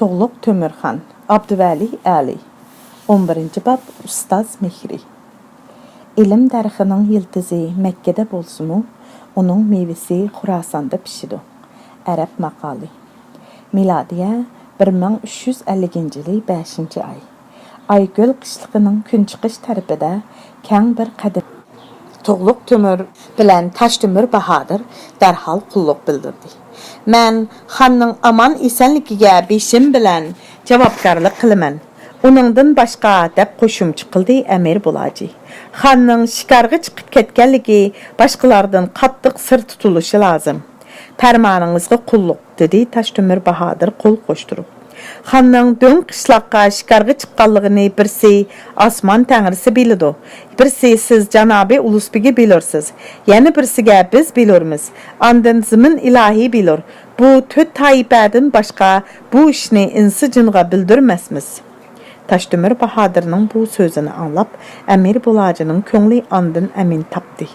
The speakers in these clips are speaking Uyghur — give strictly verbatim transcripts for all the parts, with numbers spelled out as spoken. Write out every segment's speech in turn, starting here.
تۇغلۇق تۆمۈرخان، ئابدۇۋەلى ئەلى. ئون بىرىنچى باب، ئۇستاز مېھرى. ئىلىم دەرىخىنىڭ يىلتىزى مەككىدە بولسىمۇ، ئۇنىڭ مېۋىسى خۇراساندا پىشىدۇ. ئەرەب ماقالى. مىلادىيە بىر مىڭ ئۈچ يۈز ئەللىكىنچى يىلى بەشىنچى ئاي. ئايكۆل قىشلىقىنىڭ كۈنچىقىش تەرىپىدە كەڭ بىر قەدىم. تۇغلۇق تۆمۈر بىلەن تاشتۆمۈر باھادىر دەرھال قۇللۇق بىلدۈردى. مەن خاننىڭ ئامان-ئېسەنلىكىگە بېشىم بىلەن جاۋابكارلىق قىلىمەن. ئۇنىڭدىن باشقا، دەپ قوشۇمچە قىلدى ئەمىر بۇلاجى. خاننىڭ شىكارغا چىقىپ كەتكەنلىكى باشقىلاردىن قاتتىق سىر تۇتۇلۇشى لازىم. پەرمانىڭىزغا قۇللۇق، دېدى تاشتۆمۈر باھادىر قول قوشتۇرۇپ. خاننىڭ دۆڭ قىشلاققا شىكارغا چىققانلىقىنى بىرسى ئاسمان تەڭرىسى بىلىدۇ، بىرسى سىز جانابى ئۇلۇسبېگى بىلۇرسىز، يەنە بىرسىگە بىز بىلۇرمىز، ئاندىن زېمىن ئىلاھى بىلۇر. بۇ تۆت تائىپەدىن باشقا بۇ ئىشنى ئىنسى جىنغا بىلدۈرمەسمىز. تاشتۆمۈر باھادىرنىڭ بۇ سۆزىنى ئاڭلاپ، ئەمىر بۇلاجىنىڭ كۆڭلى ئاندىن ئەمىن تاپتى.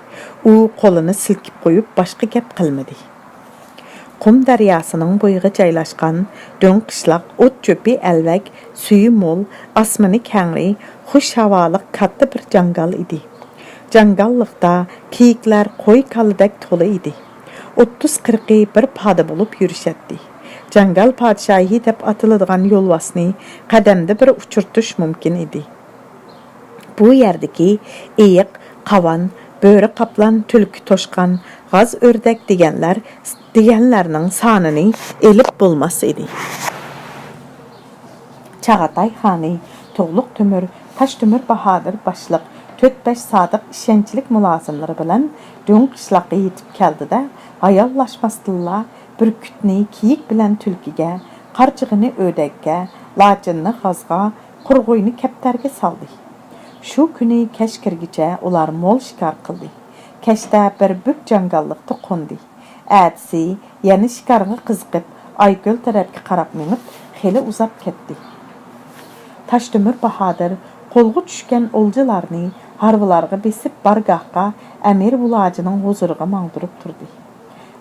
ئۇ قولىنى سىلكىپ قويۇپ، باشقا گەپ قىلمىدى. قۇم دەرياسىنىڭ بويىغا جايلاشقان دۆڭ قىشلاق، ئوت-چۆپى ئەلۋەك، سۈيى مول، ئاسمىنى كەڭرى، خۇش ھاۋالىق كاتتا بىر جاڭگال ئىدى. جاڭگاللىقتا كېيىكلەر قوي-كالىدەك تولا ئىدى. ئوتتۇز-قىرىقى بىر پادا بولۇپ يۈرۈشەتتى. جاڭگال پادىشاھى دەپ ئاتىلىدىغان يولۋاسنى قەدەمدە بىر ئۇچرىتىش مۇمكىن ئىدى. بۇ يەردىكى ئېيىق، قاۋان، بۆرە، قاپلان، تۈلكە، توشقان، غاز ئۆردەك دېگەنلەر، دېگەنلەرنىڭ سانىنى ئېلىپ بولماس ئىدى. چاغاتاي خانى، تۇغلۇق تۆمۈر، تاشتۆمۈر باھادىر باشلىق تۆت-بەش سادىق ئىشەنچلىك مۇلازىملىرى بىلەن دۆڭ قىشلاققا يېتىپ كەلدى-دە، ھاياللاشماستىنلا بۈركۈتنى كېيىك بىلەن تۈلكىگە، قارچىغىنى ئۆردەككە، لاچىننى غازغا، قۇرغۇينى كەپتەرگە سالدى. شۇ كۈنى كەچ كىرگىچە ئۇلار مول شىكار قىلدى. كەچتە بىر بۈك جاڭگاللىقتا قوندى. ئەتىسى يەنە شىكارغا قىزىقىپ، ئايكۆل تەرەپكە قاراپ مېڭىپ، خېلى ئۇزاپ كەتتى. تاشتۆمۈر باھادىر قولغا چۈشكەن ئولجىلارنى ھارۋىلارغا بېسىپ، بارگاھقا، ئەمىر بۇلاجىنىڭ ھۇزۇرىغا ماڭدۇرۇپ تۇردى.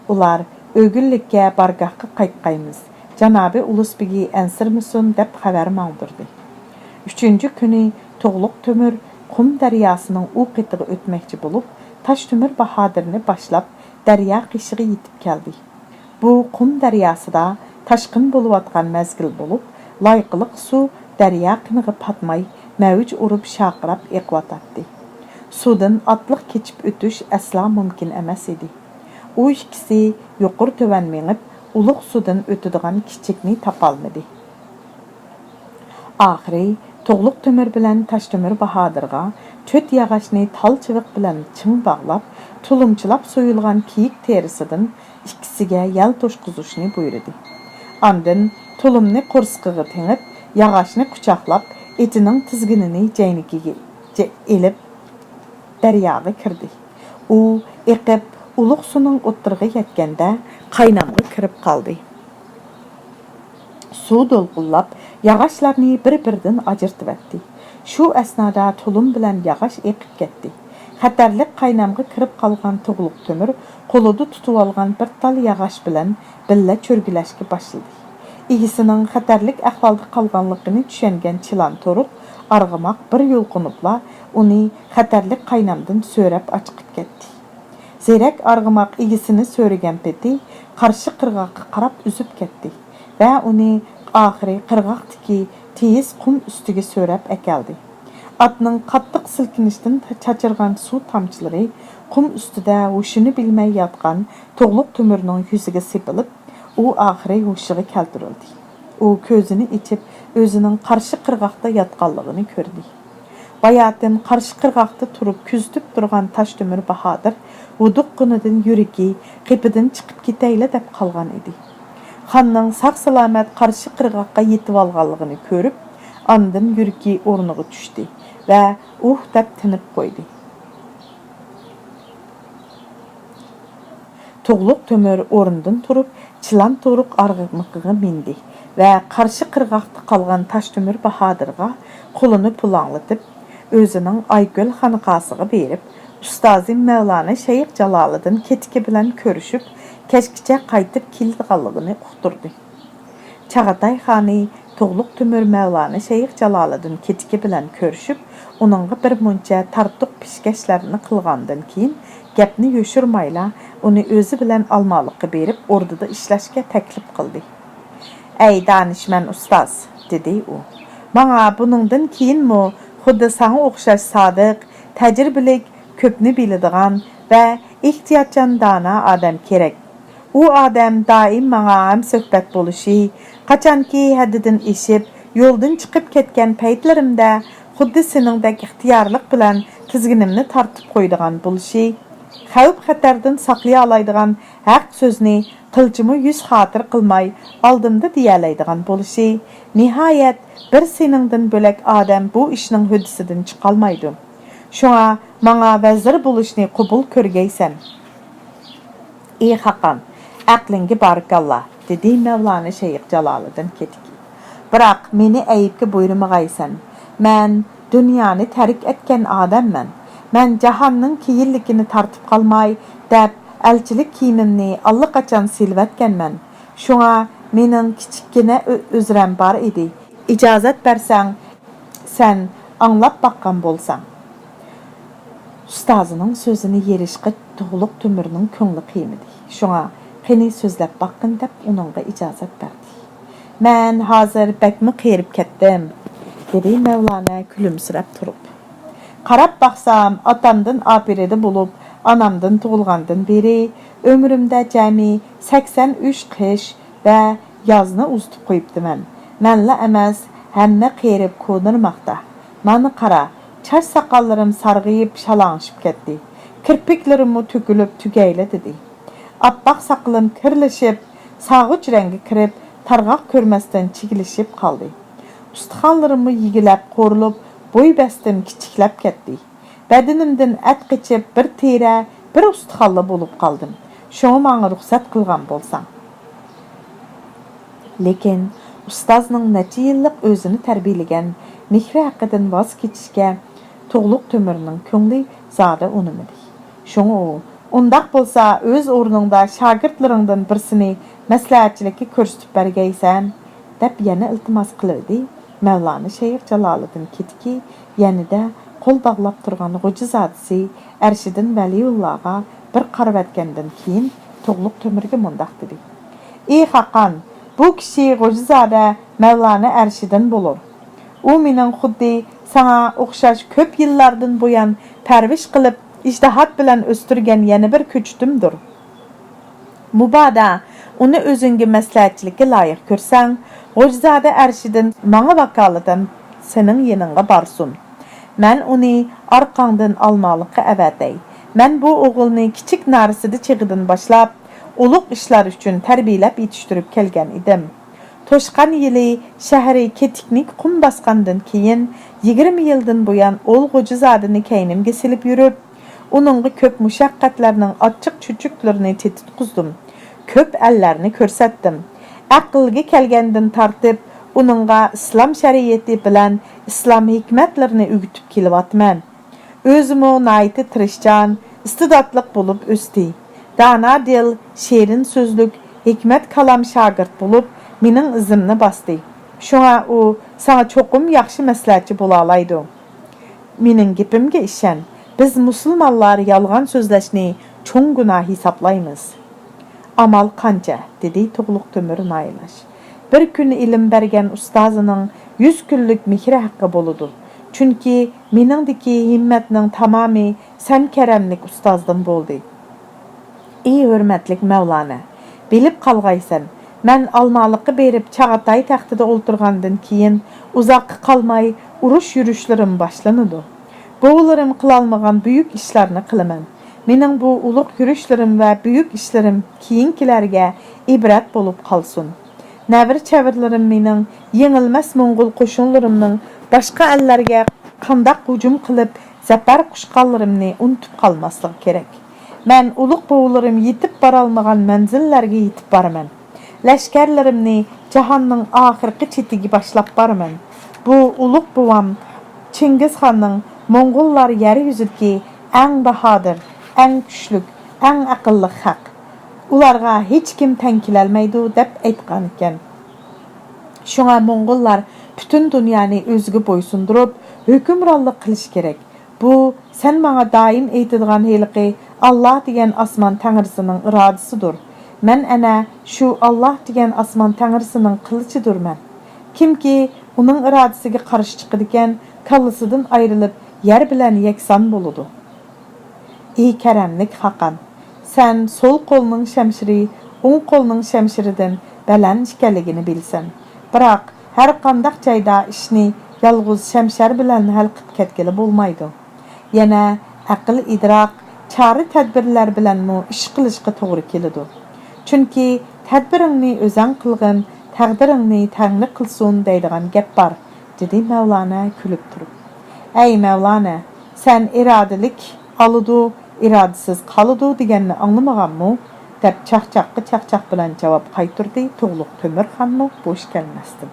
ئۇلار ئۆگۈنلۈككە بارگاھقا قايتقايمىز، جانابى ئۇلۇسبېگى ئەنسىرىمىسۇن دەپ خەۋەر ماڭدۇردى. ئۈچىنچى كۈنى تۇغلۇق تۆمۈر قۇم دەرياسىنىڭ ئۇ قېتىغا ئۆتمەكچى بولۇپ، تاشتۆمۈر باھادىرنى باشلاپ، دەريا قېشىغا يېتىپ كەلدى. بۇ قۇم دەرياسىدا تاشقىن بولۇۋاتقان مەزگىل بولۇپ، لايقىلىق سۇ دەريا قىنىغا پاتماي، مەۋج ئۇرۇپ شارقىراپ ئېقىۋاتاتتى. سۇدىن ئاتلىق كېچىپ ئۆتۈش ئەسلا مۇمكىن ئەمەس ئىدى. ئۇ ئىككىسى يۇقىرى تۆۋەن مېڭىپ، ئۇلۇغ سۇدىن ئۆتىدىغان كىچىكنى تاپالمىدى. ئاخىرى تۇغلۇق تۆمۈر بىلەن تاشتۆمۈر باھادىرغا تۆت ياغاچنى تال چىۋىق بىلەن چىڭ باغلاپ، تۇلۇمچىلاپ سويۇلغان كېيىك تېرىسىدىن ئىككىسىگە يەل توشقۇزۇشنى بۇيرۇدى. ئاندىن تۇلۇمنى قورسىقىغا تېڭىپ، ياغاچنى قۇچاقلاپ، ئېتىنىڭ تىزگىنىنى جەينىكىگە ئېلىپ، دەرياغا كىردى. ئۇ ئېقىپ، ئۇلۇغ سۇنىڭ ئوتتۇرىغا يەتكەندە، قاينامغا كىرىپ قالدى. سۇ دولقۇنلاپ، ياغاچلارنى بىر-بىرىدىن ئاجرىتىۋەتتى. شۇ ئەسنادا تۇلۇم بىلەن ياغاچ ئېقىپ كەتتى. خەتەرلىك قاينامغا كىرىپ قالغان تۇغلۇق تۆمۈر قولىدا تۇتۇۋالغان بىر تال ياغاچ بىلەن بىللە چۆرگىلەشكە باشلىدى. ئىگىسىنىڭ خەتەرلىك ئەھۋالدا قالغانلىقىنى چۈشەنگەن چىلان تورۇق ئارغىماق بىر يۇلقۇنۇپلا ئۇنى خەتەرلىك قاينامدىن سۆرەپ ئاچىقىپ كەتتى. زېرەك ئارغىماق ئىگىسىنى سۆرىگەن پېتى قارشى قىرغاققا قاراپ ئۈزۈپ كەتتى ۋە ئۇنى ئاخىرى قىرغاقتىكى تېيىز قۇم ئۈستىگە سۆرەپ ئەكەلدى. ئاتنىڭ قاتتىق سىلكىنىشتىن چاچرىغان سۇ تامچىلىرى قۇم ئۈستىدە ھوشىنى بىلمەي ياتقان تۇغلۇق تۆمۈرنىڭ يۈزىگە سېپىلىپ، ئۇ ئاخىرى ھوشىغا كەلتۈرۈلدى. ئۇ كۆزىنى ئېچىپ، ئۆزىنىڭ قارشى قىرغاقتا ياتقانلىقىنى كۆردى. باياتىن قارشى قىرغاقتا تۇرۇپ كۆزىتىپ تۇرغان تاشتۆمۈر باھادىر ھودۇققىنىدىن يۈرىكى قېپىدىن چىقىپ كېتەيلا دەپ قالغان ئىدى. خاننىڭ ساق-سالامەت قارشى قىرغاققا يېتىۋالغانلىقىنى كۆرۈپ، ئاندىن يۈرىكى ئورنىغا چۈشتى ۋە ئۇھ دەپ تىنىپ قويدى. تۇغلۇق تۆمۈر ئورنىدىن تۇرۇپ، چىلان تورۇق ئارغىمىقىغا مىندى ۋە قارشى قىرغاقتا قالغان تاشتۆمۈر باھادىرغا قولىنى پۇلاڭلىتىپ، ئۆزىنىڭ ئايكۆل خانىقاسىغا بېرىپ، ئۇستازى مەۋلانا شەيخ جالالىدىن كېتىكى بىلەن كۆرۈشۈپ، كەچكىچە قايتىپ كېلىدىغانلىقىنى ئۇقتۇردى. چاغاتاي خانى تۇغلۇق تۆمۈر مەۋلانا شەيخ جالالىدىن كېتىكى بىلەن كۆرۈشۈپ، ئۇنىڭغا بىر مۇنچە تارتۇق پېشكەشلەرنى قىلغاندىن كېيىن، گەپنى يوشۇرمايلا ئۇنى ئۆزى بىلەن ئالمالىققا بېرىپ ئوردىدا ئىشلەشكە تەكلىپ قىلدى. ئەي دانىشمەن ئۇستاز، دېدى ئۇ، ماڭا بۇنىڭدىن كېيىنمۇ خۇددى ساڭا ئوخشاش سادىق، تەجرىبىلىك، كۆپنى بىلىدىغان ۋە ئېھتىياتچان دانا ئادەم كېرەك. ئۇ ئادەم دائىم ماڭا ھەمسۆھبەت بولۇشى، قاچانكى ھەددىدىن ئېشىپ، يولدىن چىقىپ كەتكەن پەيتلىرىمدە خۇددى سېنىڭدەك ئىختىيارلىق بىلەن تىزگىنىمنى تارتىپ قويىدىغان بولۇشى، خەۋپ-خەتەردىن ساقىيالايدىغان ھەق سۆزنى قىلچىمۇ يۈز خاتىرە قىلماي ئالدىمدا دېيەلەيدىغان بولۇشى، نىھايەت، بىر سېنىڭدىن بۆلەك ئادەم بۇ ئىشنىڭ ھۆددىسىدىن چىقالمايدۇ. شۇڭا ماڭا ۋەزىر بولۇشنى قوبۇل كۆرگەيسەن. ئى خاقان، ئەقلىڭگە بارىكاللا، دېدى مەۋلانا شەيخ جالالىدىن كېتىكى. بىراق مېنى ئەيىبكە بۇيرۇمىغايسەن. مەن دۇنيانى تەرك ئەتكەن ئادەممەن. مەن جاھاننىڭ كېيىنلىكىنى تارتىپ قالماي، دەپ ئەلچىلىك كىيىمىمنى ئاللىقاچان سېلىۋەتكەنمەن. شۇڭا مېنىڭ كىچىككىنە ئۆ-، ئۆزرەم بار ئىدى. ئىجازەت بەرسەڭ، سەن ئاڭلاپ باققان بولساڭ. ئۇستازىنىڭ سۆزىنى يېرىشقا تۇغلۇق تۆمۈرنىڭ كۆڭلى قىيمىدى. شۇڭا، قېنى سۆزلەپ باققىن دەپ ئۇنىڭغا ئىجازەت بەردى. مەن ھازىر بەكمۇ قېرىپ كەتتىم، دېدى مەۋلانا كۈلۈمسىرەپ تۇرۇپ. قاراپ باقسام، ئاتامدىن ئاپىرىدە بولۇپ، ئانامدىن تۇغۇلغاندىن بېرى ئۆمرۈمدە جەمئىي سەكسەن ئۈچ قىش ۋە يازنى ئۇزىتىپ قويۇپتىمەن. مەنلا ئەمەس، ھەممە قېرىپ كونىرىماقتا. مانا قارا، چاچ ساقاللىرىم سارغىيىپ شالاڭشىپ كەتتى. كىرپىكلىرىممۇ تۆكۈلۈپ تۈگەيلا دېدى. ئاپئاق ساقىلىم كىرلىشىپ، سارغۇچ رەڭگە كىرىپ، تارغاق كۆرمەستىن چىگىلىشىپ قالدى. ئۇستىخانلىرىممۇ يېگىلەپ، قورۇلۇپ، بوي بەستىم كىچىكلەپ كەتتى. بەدىنىمدىن ئەت قېچىپ، بىر تېرە، بىر ئۇستىخانلا بولۇپ قالدىم. شۇڭا ماڭا رۇخسەت قىلغان بولساڭ. لېكىن ئۇستازنىڭ نەچچە يىللىق ئۆزىنى تەربىيەلىگەن مېھرى ھەققىدىن ۋاز كېچىشكە تۇغلۇق تۆمۈرنىڭ كۆڭلى زادى ئۇنىمىدى. شۇڭا ئۇ، ئۇنداق بولسا، ئۆز ئورنۇڭدا شاگىرتلىرىڭدىن بىرسىنى مەسلىھەتچىلىككە كۆرسىتىپ بەرگەيسەن، دەپ يەنە ئىلتىماس قىلىۋىدى. مەۋلانا شەيخ جالالىدىن كېتىكى يەنىدە قول باغلاپ تۇرغان غوجىزادىسى ئەرشىدىن ۋەلىيۇللاغا بىر قارىۋەتكەندىن كېيىن، تۇغلۇق تۆمۈرگە مۇنداق دېدى: ئى خاقان، بۇ كىشى غوجىزادە مەۋلانا ئەرشىدىن بولۇر. ئۇ مېنىڭ خۇددى ساڭا ئوخشاش كۆپ يىللاردىن بۇيان پەرۋىش قىلىپ، ئىجتىھات بىلەن ئۆستۈرگەن يەنە بىر كۆچىتىمدۇر. مۇبادا ئۇنى ئۆزۈڭگە مەسلىھەتچىلىككە لايىق كۆرسەڭ، غوجىزادە ئەرشىدىن ماڭا ۋاكالىتەن سېنىڭ يېنىڭغا بارسۇن. مەن ئۇنى ئارقاڭدىن ئالمالىققا ئەۋەتەي. مەن بۇ ئوغۇلنى كىچىك نارەسىدە چېغىدىن باشلاپ، ئۇلۇغ ئىشلار ئۈچۈن تەربىيەلەپ يېتىشتۈرۈپ كەلگەن ئىدىم. توشقان يىلى شەھىرى كېتىكنى قۇم باسقاندىن كېيىن، يىگىرمە يىلدىن بۇيان ئۇل غوجىزادىنى كەينىمگە سېلىپ يۈرۈپ، ئۇنىڭغا كۆپ مۇشەققەتلەرنىڭ ئاچچىق-چۈچۈكلىرىنى تېتىتقۇزدۇم. كۆپ ئەللەرنى كۆرسەتتىم. ئەقىلگە كەلگەندىن تارتىپ، ئۇنىڭغا ئىسلام شەرىئىتى بىلەن ئىسلام ھېكمەتلىرىنى ئۆگىتىپ كېلىۋاتىمەن. ئۆزىمۇ ناھايىتى تىرىشچان، ئىستىداتلىق بولۇپ ئۆستى. دانا دىل، شېرىن سۆزلۈك، ھېكمەت كالام شاگىرت بولۇپ، مېنىڭ ئىزىمنى باستى. شۇڭا ئۇ ساڭا چوقۇم ياخشى مەسلىھەتچى بولالايدۇ. مېنىڭ گېپىمگە ئىشەن، بىز مۇسۇلمانلار يالغان سۆزلەشنى چوڭ گۇناھ ھېسابلايمىز. ئامال قانچە؟ دېدى تۇغلۇق تۆمۈر نايىلاش. بىر كۈن ئىلىم بەرگەن ئۇستازىنىڭ يۈز كۈنلۈك مېھرى ھەققى بولىدۇ. چۈنكى مېنىڭدىكى ھىممەتنىڭ تامامى سەن كەرەملىك ئۇستازدىن بولدى. ئى ھۆرمەتلىك مەۋلانە، بىلىپ قالغايسەن، مەن ئالمالىققا بېرىپ چاغاتاي تەختىدە ئولتۇرغاندىن كېيىن ئۇزاققا قالماي ئۇرۇش يۈرۈشلىرىم باشلىنىدۇ. بوۋىلىرىم قىلالمىغان بۈيۈك ئىشلارنى قىلىمەن. مېنىڭ بۇ ئۇلۇغ يۈرۈشلىرىم ۋە بۈيۈك ئىشلىرىم كېيىنكىلەرگە ئىبرەت بولۇپ قالسۇن. نەۋرە-چەۋرىلىرىم مېنىڭ يېڭىلمەس موڭغۇل قوشۇنلىرىمنىڭ باشقا ئەللەرگە قانداق ھۇجۇم قىلىپ زەپەر قۇچقانلىرىمنى ئۇنتۇپ قالماسلىقى كېرەك. مەن ئۇلۇغ بوۋىلىرىم يېتىپ بارالمىغان مەنزىللەرگە يېتىپ بارىمەن. لەشكەرلىرىمنى جاھاننىڭ ئاخىرقى چېتىگە باشلاپ بارىمەن. بۇ ئۇلۇغ بوۋام چىڭگىزخاننىڭ موڭغۇللار يەر يۈزىدىكى ئەڭ باھادىر، ئەڭ كۈچلۈك، ئەڭ ئەقىللىق خەق. ئۇلارغا ھېچكىم تەڭ كېلەلمەيدۇ، دەپ ئېيتقانىكەن. شۇڭا موڭغۇللار پۈتۈن دۇنيانى ئۆزىگە بويسۇندۇرۇپ، ھۆكۈمرانلىق قىلىشى كېرەك. بۇ سەن ماڭا دائىم ئېيتىدىغان ھېلىقى ئاللا دېگەن ئاسمان تەڭرىسىنىڭ ئىرادىسىدۇر. مەن ئەنە شۇ ئاللا دېگەن ئاسمان تەڭرىسىنىڭ قىلىچىدۇرمەن. كىمكى ئۇنىڭ ئىرادىسىگە قارشى چىقىدىكەن، كاللىسىدىن ئايرىلىپ، يەر بىلەن يەكسان بولىدۇ. ئى كەرەملىك خاقان! سەن سول قولنىڭ شەمشىرى ئوڭ قولنىڭ شەمشىرىدىن بەلەن ئىكەنلىكىنى بىلىسەن. بىراق، ھەر قانداق جايدا ئىشنى يالغۇز شەمشەر بىلەن ھەل قىلىپ كەتكىلى بولمايدۇ. يەنە ئەقىل-ئىدراك، چارە-تەدبىرلەر بىلەنمۇ ئىش قىلىشقا توغرا كېلىدۇ. چۈنكى، «تەدبىرىڭنى ئۆزەڭ قىلغىن، تەقدىرىڭنى تەڭرى قىلسۇن» دەيدىغان گەپ بار، دېدى مەۋلانە كۈلۈپ تۇرۇپ. ئەي مەۋلانە، سەن «ئىرادىلىك ئالىدۇ، ئىرادىسىز قالىدۇ» دېگەننى ئاڭلىمىغانمۇ؟ دەپ چاقچاققا چاقچاق بىلەن جاۋاب قايتۇردى تۇغلۇق تۆمۈرخانمۇ بوش كەلمەستىن.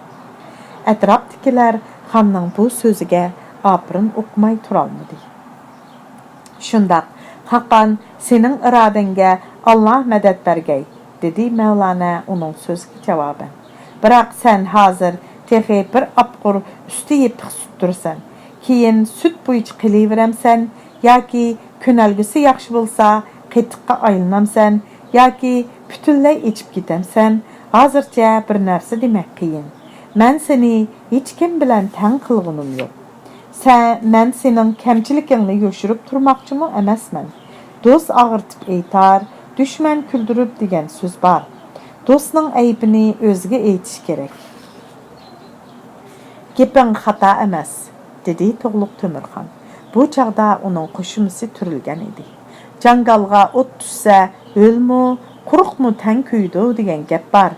ئەتراپتىكىلەر خاننىڭ بۇ سۆزىگە ئاپىرىن ئۇقماي تۇرالمىدى. «شۇنداق، خاقان، سېنىڭ ئىرادەڭگە ئاللا مەدەت بەرگەي»، دېدى مەۋلانە ئۇنىڭ سۆزىگە جاۋابەن. «بىراق سەن ھازىر تېخى بىر ئاپقۇر ئۈستى يېپىق سۈت تۇرىسەن. كېيىن سۈت بويىچە قېلىۋېرەمسەن، ياكى كۆنەلگۈسى ياخشى بولسا قېتىققا ئايلىنامسەن، ياكى پۈتۈنلەي ئېچىپ كېتەمسەن، ھازىرچە بىر نەرسە دېمەك قىيىن. مەن سېنى ھېچكىم بىلەن تەڭ قىلغىنىم يوق. سە-، مەن سېنىڭ كەمچىلىكىڭنى يوشۇرۇپ تۇرماقچىمۇ ئەمەسمەن. دوست ئاغرىتىپ ئېيتار، دۈشمەن كۈلدۈرۈپ دېگەن سۆز بار. دوستنىڭ ئەيىبىنى ئۆزىگە ئېيتىش كېرەك.» «گېپىڭ خاتا ئەمەس»، دېدى تۇغلۇق تۆمۈرخان. بۇ چاغدا ئۇنىڭ قوشۇمىسى تۈرۈلگەن ئىدى. «جاڭگالغا ئوت چۈشسە، ھۆلمۇ، قۇرۇقمۇ تەڭ كۆيىدۇ دېگەن گەپ بار.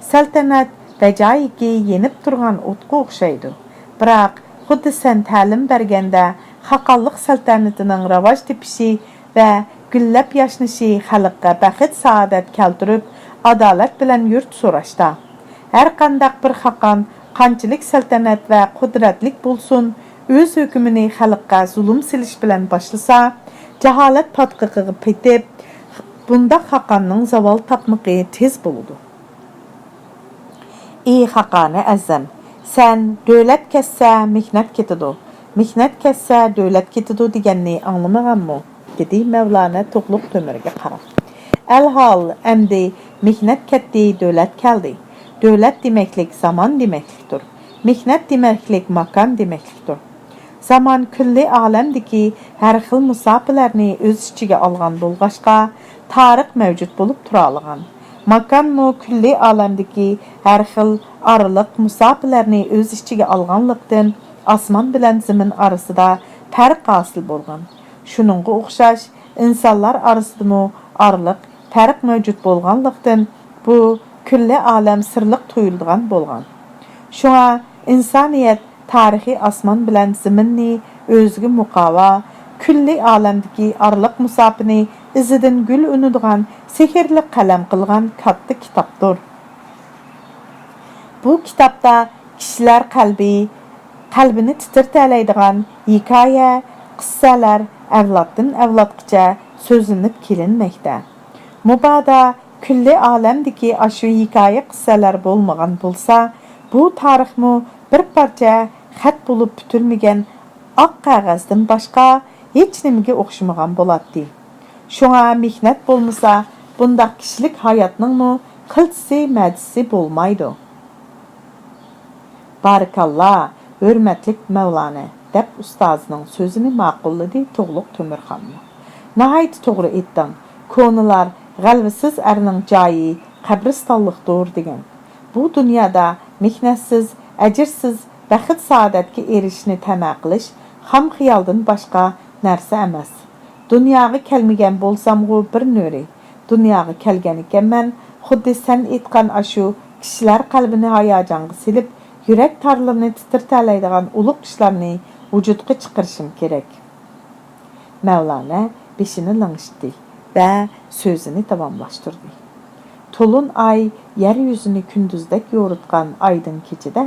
سەلتەنەت بەجايىكى يېنىپ تۇرغان ئوتقا ئوخشايدۇ. بىراق، خۇددى سەن تەلىم بەرگەندە، خاقانلىق سەلتەنىتىنىڭ راۋاج تېپىشى ۋە گۈللەپ ياشنىشى خەلققە بەخت-سائادەت كەلتۈرۈپ، ئادالەت بىلەن يۇرت سوراشتا. ھەرقانداق بىر خاقان قانچىلىك سەلتەنەت ۋە قۇدرەتلىك بولسۇن، ئۆز ھۆكمىنى خەلققە زۇلۇم سېلىش بىلەن باشلىسا، جاھالەت پاتقىقىغا پېتىپ، بۇنداق خاقاننىڭ زاۋال تاپمىقى تېز بولىدۇ.» «ئى خاقانى ئەزەم، سەن «دۆلەت كەتسە، مېھنەت كېتىدۇ، مېھنەت كەتسە، دۆلەت كېتىدۇ» دېگەننى ئاڭلىمىغانمۇ؟» دېدى مەۋلانە تۇغلۇق تۆمۈرگە قاراپ. «ئەلھال، ئەمدى مېھنەت كەتتى، دۆلەت كەلدى. دۆلەت دېمەكلىك زامان دېمەكلىكتۇر. مېھنەت دېمەكلىك ماكان دېمەكلىكتۇر. زامان كۈللىي ئالەمدىكى ھەر خىل مۇساپىلەرنى ئۆز ئىچىگە ئالغان بولغاچقا، تارىخ مەۋجۇت بولۇپ تۇرالىغان. ماكانمۇ كۈللىي ئالەمدىكى ھەر خىل ئارىلىق مۇساپىلەرنى ئۆز ئىچىگە ئالغانلىقتىن، ئاسمان بىلەن زېمىن ئارىسىدا پەرق ھاسىل بولغان. شۇنىڭغا ئوخشاش، ئىنسانلار ئارىسىدىمۇ ئارىلىق، پەرق مەۋجۇت بولغانلىقتىن، بۇ كۈللى ئالەم سىرلىق تۇيۇلىدىغان بولغان. شۇڭا ئىنسانىيەت تارىخىي ئاسمان بىلەن زېمىننى ئۆزىگە مۇقاۋا، كۈللى ئالەمدىكى ئارىلىق مۇساپىنى ئىزىدىن گۈل ئۈنىدىغان سېھىرلىك قەلەم قىلغان كاتتا كىتابتۇر. بۇ كىتابتا كىشىلەر قەلبى، قەلبىنى تىترىتەلەيدىغان ھېكايە، قىسسەلەر ئەۋلادتىن ئەۋلادقىچە سۆزلىنىپ كېلىنمەكتە. مۇبادا كۈللى ئالەمدىكى ئاشۇ ھېكايە، قىسسەلەر بولمىغان بولسا، بۇ تارىخمۇ بىر پارچە خەت بولۇپ پۈتۈلمىگەن ئاق قەغەزدىن باشقا ھېچنېمىگە ئوخشىمىغان بولاتتى. شۇڭا مېھنەت بولمىسا، بۇنداق كىشىلىك ھاياتنىڭمۇ قىلچىسى مەدىسى بولمايدۇ. بارىكاللا، ھۆرمەتلىك مەۋلانە، دەپ ئۇستازىنىڭ سۆزىنى ماقۇللىدى تۇغلۇق تۆمۈرخانمۇ. ناھايىتى توغرا ئېيتتىڭ، كونىلار غەلۋىسىز ئەرنىڭ جايى قەبرىستانلىقتۇر دېگەن. بۇ دۇنيادا مېھنەتسىز، ئەجىرسىز بەخت-سائادەتكە ئېرىشىشنى تەمە قىلىش خام خىيالدىن باشقا نەرسە ئەمەس. دۇنياغا كەلمىگەن بولسامغۇ بىر نۆرى، دۇنياغا كەلگەنىكەنمەن، خۇددى سەن ئېيتقان ئاشۇ كىشىلەر قەلبىنى ھاياجانغا سېلىپ، يۈرەك تارلىرىنى تىترىتەلەيدىغان ئۇلۇغ ئىشلارنى ۋۇجۇدقا چىقىرىشىم كېرەك. مەۋلانە بېشىنى لىڭشىتتى ۋە سۆزىنى داۋاملاشتۇردى. تولۇن ئاي يەر يۈزىنى كۈندۈزدەك يورۇتقان ئايدىڭ كېچىدە،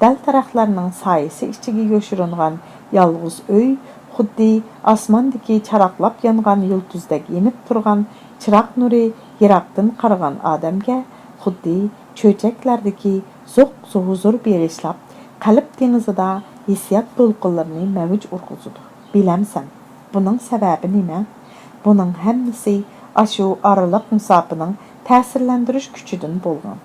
دەل-دەرەخلەرنىڭ سايىسى ئىچىگە يوشۇرۇنغان يالغۇز ئۆي خۇددى ئاسماندىكى چاراقلاپ يانغان يۇلتۇزدەك يېنىپ تۇرغان چىراغ نۇرى يىراقتىن قارىغان ئادەمگە خۇددى چۆچەكلەردىكى زوق ھۇزۇر بېغىشلاپ، قەلب دېڭىزىدا ھېسسىيات دولقۇنلىرىنى مەۋج ئۇرغۇزىدۇ. بىلەمسەن، بۇنىڭ سەۋەبى نېمە؟ بۇنىڭ ھەممىسى ئاشۇ ئارىلىق مۇساپىنىڭ تەسىرلەندۈرۈش كۈچىدىن بولغان.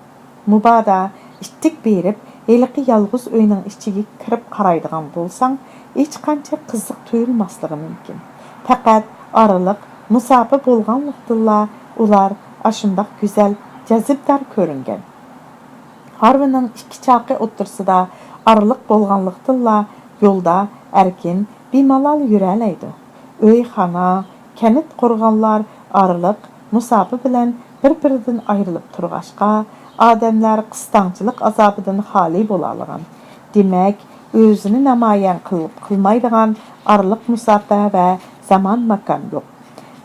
مۇبادا ئىتتىك بېرىپ، ھېلىقى يالغۇز ئۆينىڭ ئىچىگە كىرىپ قارايدىغان بولساڭ، ھېچقانچە قىزىق تۇيۇلماسلىقى مۇمكىن. پەقەت ئارىلىق مۇساپە بولغانلىقتىنلا ئۇلار ئاشۇنداق گۈزەل، جەزبىدار كۆرۈنگەن. ھارۋىنىڭ ئىككى چاقى ئوتتۇرىسىدا ئارىلىق بولغانلىقتىنلا يولدا ئەركىن، بىمالال يۈرەلەيدۇ. ئۆي، خانا، كەنت، قورغانلار ئارىلىق مۇساپە بىلەن بىر-بىرىدىن ئايرىلىپ تۇرغاچقا، ئادەملەر قىستاڭچىلىق ئازابىدىن خالىي بولالىغان. دېمەك، ئۆزىنى نامايان قىل-، قىلمايدىغان ئارىلىق مۇساپە ۋە زامان-ماكان يوق.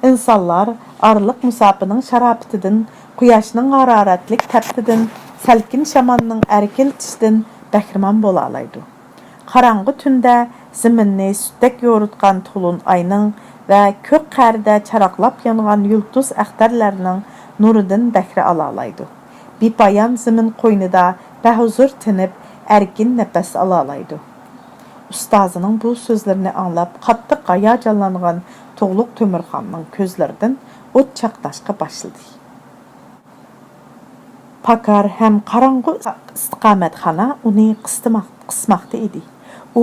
ئىنسانلار ئارىلىق مۇساپىنىڭ شاراپىتىدىن، قۇياشنىڭ ھارارەتلىك تەپتىدىن، سەلكىن شامالنىڭ ئەركىلىتىشىدىن بەھرىمەن بولالايدۇ. قاراڭغۇ تۈندە زېمىننى سۈتتەك يورۇتقان تولۇن ئاينىڭ ۋە كۆك قەرىدە چاراقلاپ يانغان يۇلتۇز ئەختەرلەرنىڭ نۇرىدىن بەھرە ئالالايدۇ. بىپايان زېمىن قوينىدا بەھۇزۇر تىنىپ، ئەركىن نەپەس ئالالايدۇ. ئۇستازىنىڭ بۇ سۆزلىرىنى ئاڭلاپ، قاتتىق ھاياجانلانغان تۇغلۇق تۆمۈرخاننىڭ كۆزلىرىدىن ئوت چاقناشقا باشلىدى. پاكار ھەم قاراڭغۇ ئىستىقامەتخانا ئۇنى قىستىماق-، قىسماقتا ئىدى. ئۇ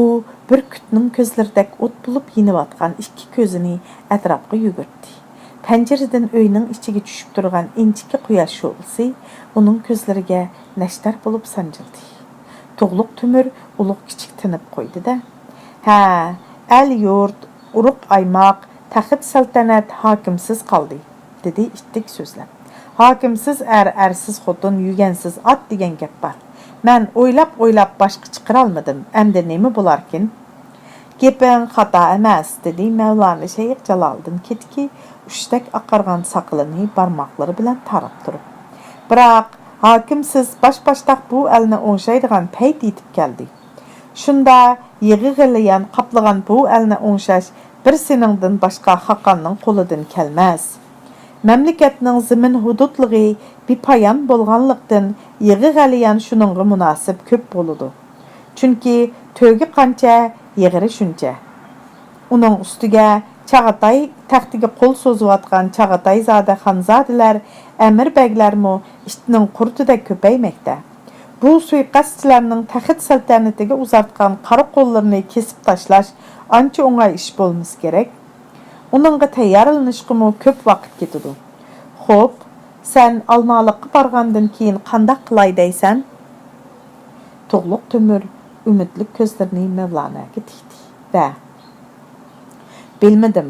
بۈركۈتنىڭ كۆزلىرىدەك ئوت بولۇپ يېنىۋاتقان ئىككى كۆزىنى ئەتراپقا يۈگۈرتتى. پەنجىرىدىن ئۆينىڭ ئىچىگە چۈشۈپ تۇرغان ئىنچىكە قۇياش شولىسى ئۇنىڭ كۆزلىرىگە نەشتەر بولۇپ سانجىلدى. تۇغلۇق تۆمۈر ئۇلۇق-كىچىك تىنىپ قويدى-دە، ھە، ئەل-يۇرت، ئۇرۇق-ئايماق، تەخت-سەلتەنەت ھاكىمسىز قالدى، دېدى ئىتتىك سۆزلەپ. ھاكىمسىز ئەر، ئەرسىز خوتۇن، يۈگەنسىز ئات دېگەن گەپ بار. مەن ئويلاپ-ئويلاپ باشقا چىقىرالمىدىم، ئەمدى نېمە بولاركىن؟ گېپىڭ خاتا ئەمەس، دېدى مەۋلانا شەيخ جالالىدىن كېتىكى ئۇچتەك ئاقارغان ساقىلىنى بارماقلىرى بىلەن تاراپ تۇرۇپ. بىراق، ھاكىمسىز باش-باشتاق بۇ ئەلنى ئوڭشايدىغان پەيت يېتىپ كەلدى. شۇندا يىغا غىليان قاپلىغان بۇ ئەلنى ئوڭشاش بىر سېنىڭدىن باشقا خاقاننىڭ قولىدىن كەلمەس. مەملىكەتنىڭ زېمىن ھۇدۇدلۇقى بىپايان بولغانلىقتىن، يىغا غەلىيان شۇنىڭغا مۇناسىپ كۆپ بولىدۇ. چۈنكى تۆگە قانچە، يېغىرى شۇنچە. ئۇنىڭ ئۈستىگە چاغاتاي تەختىگە قول سوزۇۋاتقان چاغاتايزادە خانزادىلەر، ئەمىر بەگلەرمۇ ئىتنىڭ قۇرتىدەك كۆپەيمەكتە. بۇ سۇيىقەستچىلەرنىڭ تەخت سەلتەنىتىگە ئۇزارتقان قارا قوللىرىنى كېسىپ تاشلاش ئانچە ئوڭاي ئىش بولمىسا كېرەك. ئۇنىڭغا تەييارلىنىشقىمۇ كۆپ ۋاقىت كېتىدۇ. خوپ، سەن ئالمالىققا بارغاندىن كېيىن قانداق قىلاي دەيسەن؟ تۇغلۇق تۆمۈر ئۈمىدلىك كۆزلىرىنى مەۋلاناگە تىكتى ۋە، بىلمىدىم.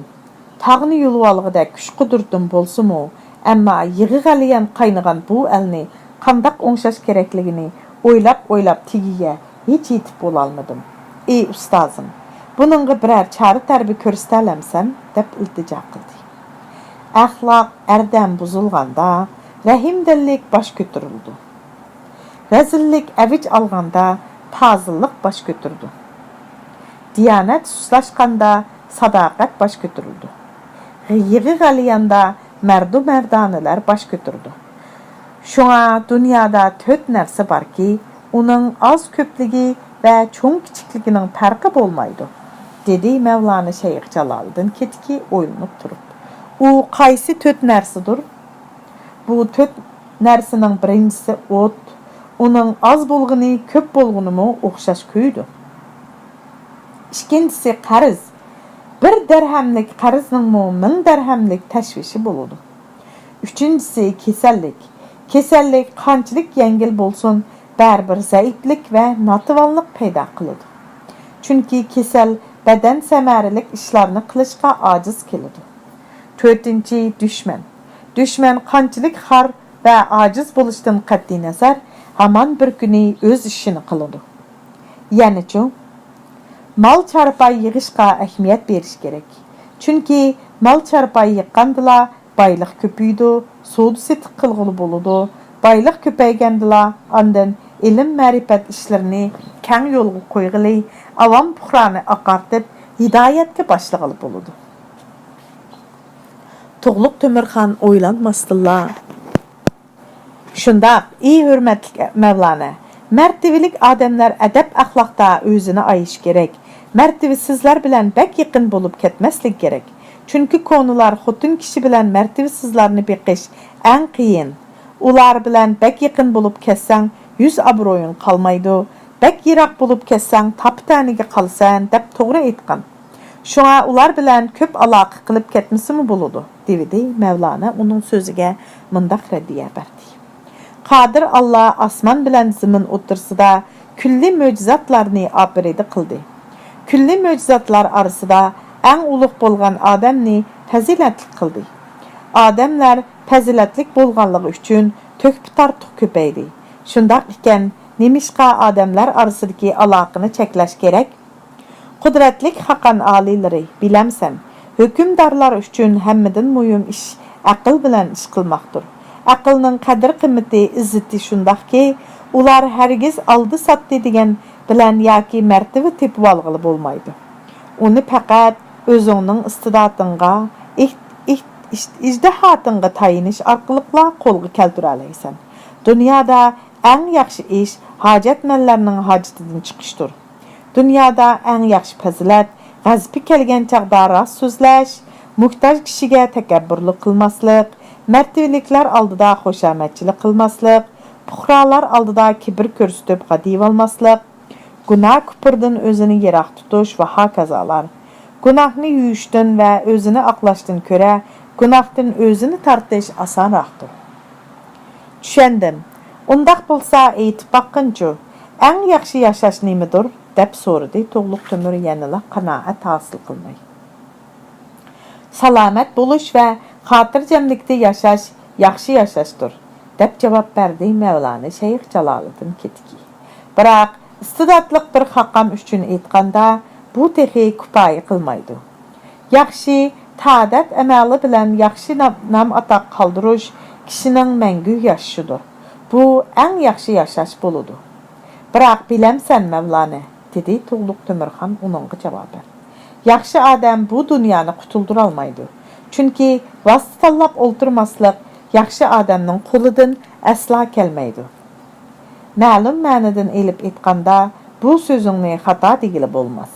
تاغنى يۇلۇۋالغۇدەك كۈچ-قۇدرىتىم بولسىمۇ، ئەمما يىغا غەلىيان قاينىغان بۇ ئەلنى قانداق ئوڭشاش كېرەكلىكىنى ئويلاپ-ئويلاپ تېگىگە ھېچ يېتىپ بولالمىدىم. ئى ئۇستازىم، بۇنىڭغا بىرەر چارە-تەربىيە كۆرسىتەلەمسەن؟ دەپ ئىلتىجا قىلدى. ئەخلاق، ئەردەم بۇزۇلغاندا، رەھىمدىللىك باش كۆتۈرۈلىدۇ. رەزىللىك ئەۋج ئالغاندا، پازىللىق باش كۆتۈرىدۇ. دىيانەت سۇسلاشقاندا، ساداقەت باش كۆتۈرىدۇ. يىغا غەلىياندا مەردۇ-مەردانىلەر باش كۆتۈرىدۇ. شۇڭا دۇنيادا تۆت نەرسە باركى، ئۇنىڭ ئاز-كۆپلۈكى ۋە چوڭ-كىچىكلىكىنىڭ پەرقى بولمايدۇ، دېدى مەۋلانا شەيخ جالالىدىن كېتىكى ئويلىنىپ تۇرۇپ. ئۇ قايسى تۆت نەرسىدۇر؟ بۇ تۆت نەرسىنىڭ بىرىنچىسى ئوت، ئۇنىڭ ئاز بولغىنى، كۆپ بولغىنىمۇ ئوخشاش كۆيىدۇ. ئىككىنچىسى قەرز. بىر دەرھەملىك قەرزنىڭمۇ مىڭ دەرھەملىك تەشۋىشى بولىدۇ. ئۈچىنچىسى كېسەللىك. كېسەللىك قانچىلىك يەڭگىل بولسۇن، بەرىبىر زەئىپلىك ۋە ناتىۋانلىق پەيدا قىلىدۇ. چۈنكى كېسەل بەدەن سەمەرىلىك ئىشلارنى قىلىشقا ئاجىز كېلىدۇ. تۆتىنچى، دۈشمەن. دۈشمەن قانچىلىك خار ۋە ئاجىز بولۇشتىن قەتئىينەزەر، ھامان بىر كۈنى ئۆز ئىشىنى قىلىدۇ. يەنىچۇ؟ مال-چارپاي يىغىشقا ئەھمىيەت بېرىش كېرەك. چۈنكى مال-چارپاي يىغقاندىلا بايلىق كۆپىيىدۇ، سودا-سېتىق قىلغىلى بولىدۇ. بايلىق كۆپەيگەندىلا ئاندىن ئىلىم-مەرىپەت ئىشلىرىنى كەڭ يولغا قويغىلى، ئاۋام-پۇقرانى ئاقارتىپ، ھىدايەتكە باشلىغىلى بولىدۇ. تۇغلۇق تۆمۈرخان ئويلانماستىنلا، شۇنداق، ئى ھۆرمەتلىك مەۋلانە، مەرتىۋىلىك ئادەملەر ئەدەپ-ئەخلاقتا ئۆزىنى ئايىشى كېرەك. مەرتىۋىسىزلەر بىلەن بەك يېقىن بولۇپ كەتمەسلىكى كېرەك. چۈنكى كونىلار خوتۇن كىشى بىلەن مەرتىۋىسىزلارنى بېقىش ئەڭ قىيىن. ئۇلار بىلەن بەك يېقىن بولۇپ كەتسەڭ، يۈز ئابرۇيۇڭ قالمايدۇ. بەك يىراق بولۇپ كەتسەڭ، تاپا-تەنىگە قالىسەن، دەپ توغرا ئېيتقان. شۇڭا ئۇلار بىلەن كۆپ ئالاقە قىلىپ كەتمىسىمۇ بولىدۇ، دېۋىدى. مەۋلانا ئۇنىڭ سۆزىگە مۇنداق رەددىيە بەردى. قادىر ئاللا ئاسمان بىلەن زېمىن ئوتتۇرىسىدا كۈللى مۆجىزاتلارنى ئاپىرىدە قىلدى. كۈللى مۆجىزاتلار ئارىسىدا ئەڭ ئۇلۇغ بولغان ئادەمنى پەزىلەتلىك قىلدى. ئادەملەر پەزىلەتلىك بولغانلىقى ئۈچۈن تۆھپە تارتۇق كۆپەيدى. شۇنداق ئىكەن، نېمىشقا ئادەملەر ئارىسىدىكى ئالاقىنى چەكلەش كېرەك؟ قۇدرەتلىك خاقان ئالىيلىرى، بىلەمسەن، ھۆكۈمدارلار ئۈچۈن ھەممىدىن مۇھىم ئىش ئەقىل بىلەن ئىش قىلماقتۇر. ئەقىلنىڭ قەدىر-قىممىتى، ئىززىتى شۇنداقكى، ئۇلار ھەرگىز ئالدى-ساتتى دېگەن بىلەن ياكى مەرتىۋە تېپىۋالغىلى بولمايدۇ. ئۇنى پەقەت ئۆزۈڭنىڭ ئىستىداتىڭغا، ئىھ-، ئىھ-، ئىش-، ئىجتىھاتىڭغا تايىنىش ئارقىلىقلا قولغا كەلتۈرەلەيسەن. دۇنيادا ئەڭ ياخشى ئىش ھاجەتمەنلەرنىڭ ھاجىتىدىن چىقىشتۇر. دۇنيادا ئەڭ ياخشى پەزىلەت، غەزىپى كەلگەن چاغدا راست سۆزلەش، موھتاج كىشىگە تەكەببۇرلۇق قىلماسلىق، مەرتىۋىلىكلەر ئالدىدا خۇشامەتچىلىك قىلماسلىق، پۇقرالار ئالدىدا كىبىر كۆرسىتىپ غادىيىۋالماسلىق، گۇناھ كۇپۇردىن ئۆزىنى يىراق تۇتۇش ۋە ھاكازالار. گۇناھنى يۇيۇشتىن ۋە ئۆزىنى ئاقلاشتىن كۆرە گۇناھتىن ئۆزىنى تارتىش ئاسانراقتۇر. چۈشەندىم. ئۇنداق بولسا ئېيتىپ باققىنچۇ، ئەڭ ياخشى ياشاش نېمىدۇر؟ دەپ سورىدى تۇغلۇق تۆمۈر يەنىلا قانائەت ھاسىل قىلماي. سالامەت بولۇش ۋە خاتىرجەملىكتە ياشاش ياخشى ياشاشتۇر، دەپ جاۋاب بەردى مەۋلانا شەيخ جالالىدىن كېتىكى. بىراق، ئىستىداتلىق بىر خاقان ئۈچۈن ئېيتقاندا، بۇ تېخى كۇپايە قىلمايدۇ. ياخشى، تادەت ئەمەلى بىلەن ياخشى نام، نام-ئاتاق قالدۇرۇش كىشىنىڭ مەڭگۈ ياشىشىدۇر. بۇ ئەڭ ياخشى ياشاش بولىدۇ. بىراق بىلەمسەن، مەۋلانە، دېدى تۇغلۇق تۆمۈرخان ئۇنىڭغا جاۋابەن. ياخشى ئادەم بۇ دۇنيانى قۇتۇلدۇرالمايدۇ. چۈنكى ۋاسىتە تاللاپ ئولتۇرماسلىق ياخشى ئادەمنىڭ قولىدىن ئەسلا كەلمەيدۇ. مەلۇم مەنىدىن ئېلىپ ئېيتقاندا، بۇ سۆزۈڭنى خاتا دېگىلى بولماس،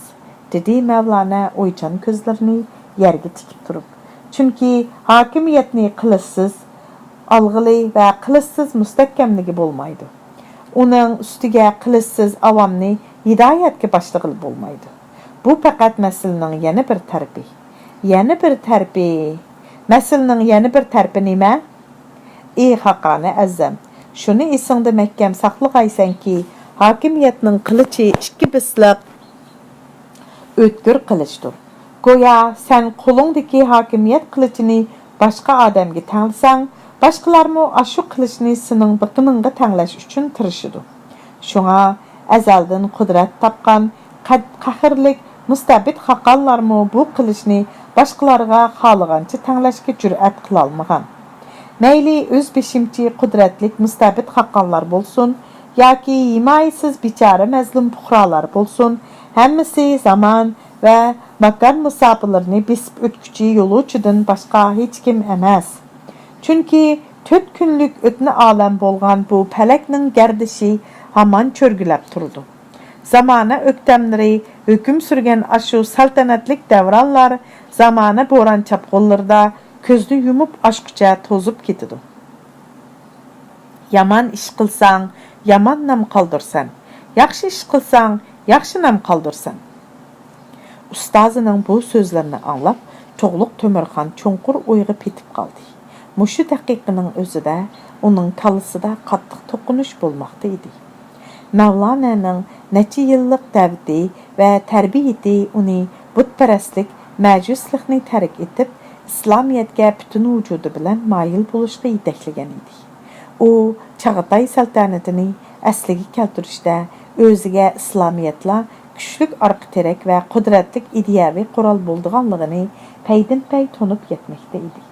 دېدى مەۋلانە ئويچان كۆزلىرىنى يەرگە تىكىپ تۇرۇپ. چۈنكى ھاكىمىيەتنى قىلىچسىز ئالغىلى ۋە قىلىچسىز مۇستەھكەملىگە بولمايدۇ. ئۇنىڭ ئۈستىگە قىلىچسىز ئاۋامنى ھىدايەتكە باشلىغىلى بولمايدۇ. بۇ پەقەت مەسىلىنىڭ يەنە بىر تەرىپى. يەنە بىر تەرىپى؟ مەسىلىنىڭ يەنە بىر تەرىپى نېمە؟ ئى خاقانى ئەزەم، شۇنى ئېسىڭدە مەھكەم ساقلىغايسەنكى، ھاكىمىيەتنىڭ قىلىچى ئىككى بىسلىق ئۆتكۈر قىلىچتۇر. گويا سەن قولۇڭدىكى ھاكىمىيەت قىلىچىنى باشقا ئادەمگە تەڭلىسەڭ، باشقىلارمۇ ئاشۇ قىلىچنى سېنىڭ بېقىنىڭغا تەڭلەش ئۈچۈن تىرىشىدۇ. شۇڭا ئەزەلدىن قۇدرەت تاپقان قەد-، قەھرلىك مۇستەبىت خاقانلارمۇ بۇ قىلىچنى باشقىلارغا خالىغانچە تەڭلەشكە جۈرئەت قىلالمىغان. مەيلى ئۆز بېشىمچى قۇدرەتلىك مۇستەبىت خاقانلار بولسۇن ياكى ھىمايىسىز بىچارە مەزلۇم پۇقرالار بولسۇن، ھەممىسى زامان ۋە ماكان مۇساپىلىرىنى بېسىپ ئۆتكۈچى يولۇچىدىن باشقا ھېچكىم ئەمەس. چۈنكى تۆت كۈنلۈك ئۆتنە ئالەم بولغان بۇ پەلەكنىڭ گەردىشى ھامان چۆرگۈلەپ تۇرىدۇ. زامانە ئۆكتەملىرى ھۆكۈم سۈرگەن ئاشۇ سەلتەنەتلىك دەۋرانلار زامانە بوران-چاپقۇنلىرىدا كۆزنى يۇمۇپ ئاچقۇچە توزۇپ كېتىدۇ. يامان ئىش قىلساڭ، يامان نام قالدۇرسەن، ياخشى ئىش قىلساڭ، ياخشى نام قالدۇرسەن. ئۇستازىنىڭ بۇ سۆزلىرىنى ئاڭلاپ، تۇغلۇق تۆمۈرخان چوڭقۇر ئويغا پېتىپ قالدى. مۇشۇ دەقىقىنىڭ ئۆزىدە ئۇنىڭ كاللىسىدا قاتتىق توقۇنۇش بولماقتا ئىدى. مەۋلانەنىڭ نەچچە يىللىق دەۋىتى ۋە تەربىيىتى ئۇنى بۇتپەرەسلىك، مەجۇسلۇقنى تەرك ئېتىپ، ئىسلامىيەتكە پۈتۈن ۋۇجۇدى بىلەن مايىل بولۇشقا يېتەكلىگەن ئىدى. ئۇ چاغاتاي سەلتەنىتىنى ئەسلىگە كەلتۈرۈشتە ئۆزىگە ئىسلامىيەتلا كۈچلۈك ئارقا تىرەك ۋە قۇدرەتلىك ئىدىيەۋى قورال بولىدىغانلىقىنى پەيدىنپەي تونۇپ يەتمەكتە ئىدى.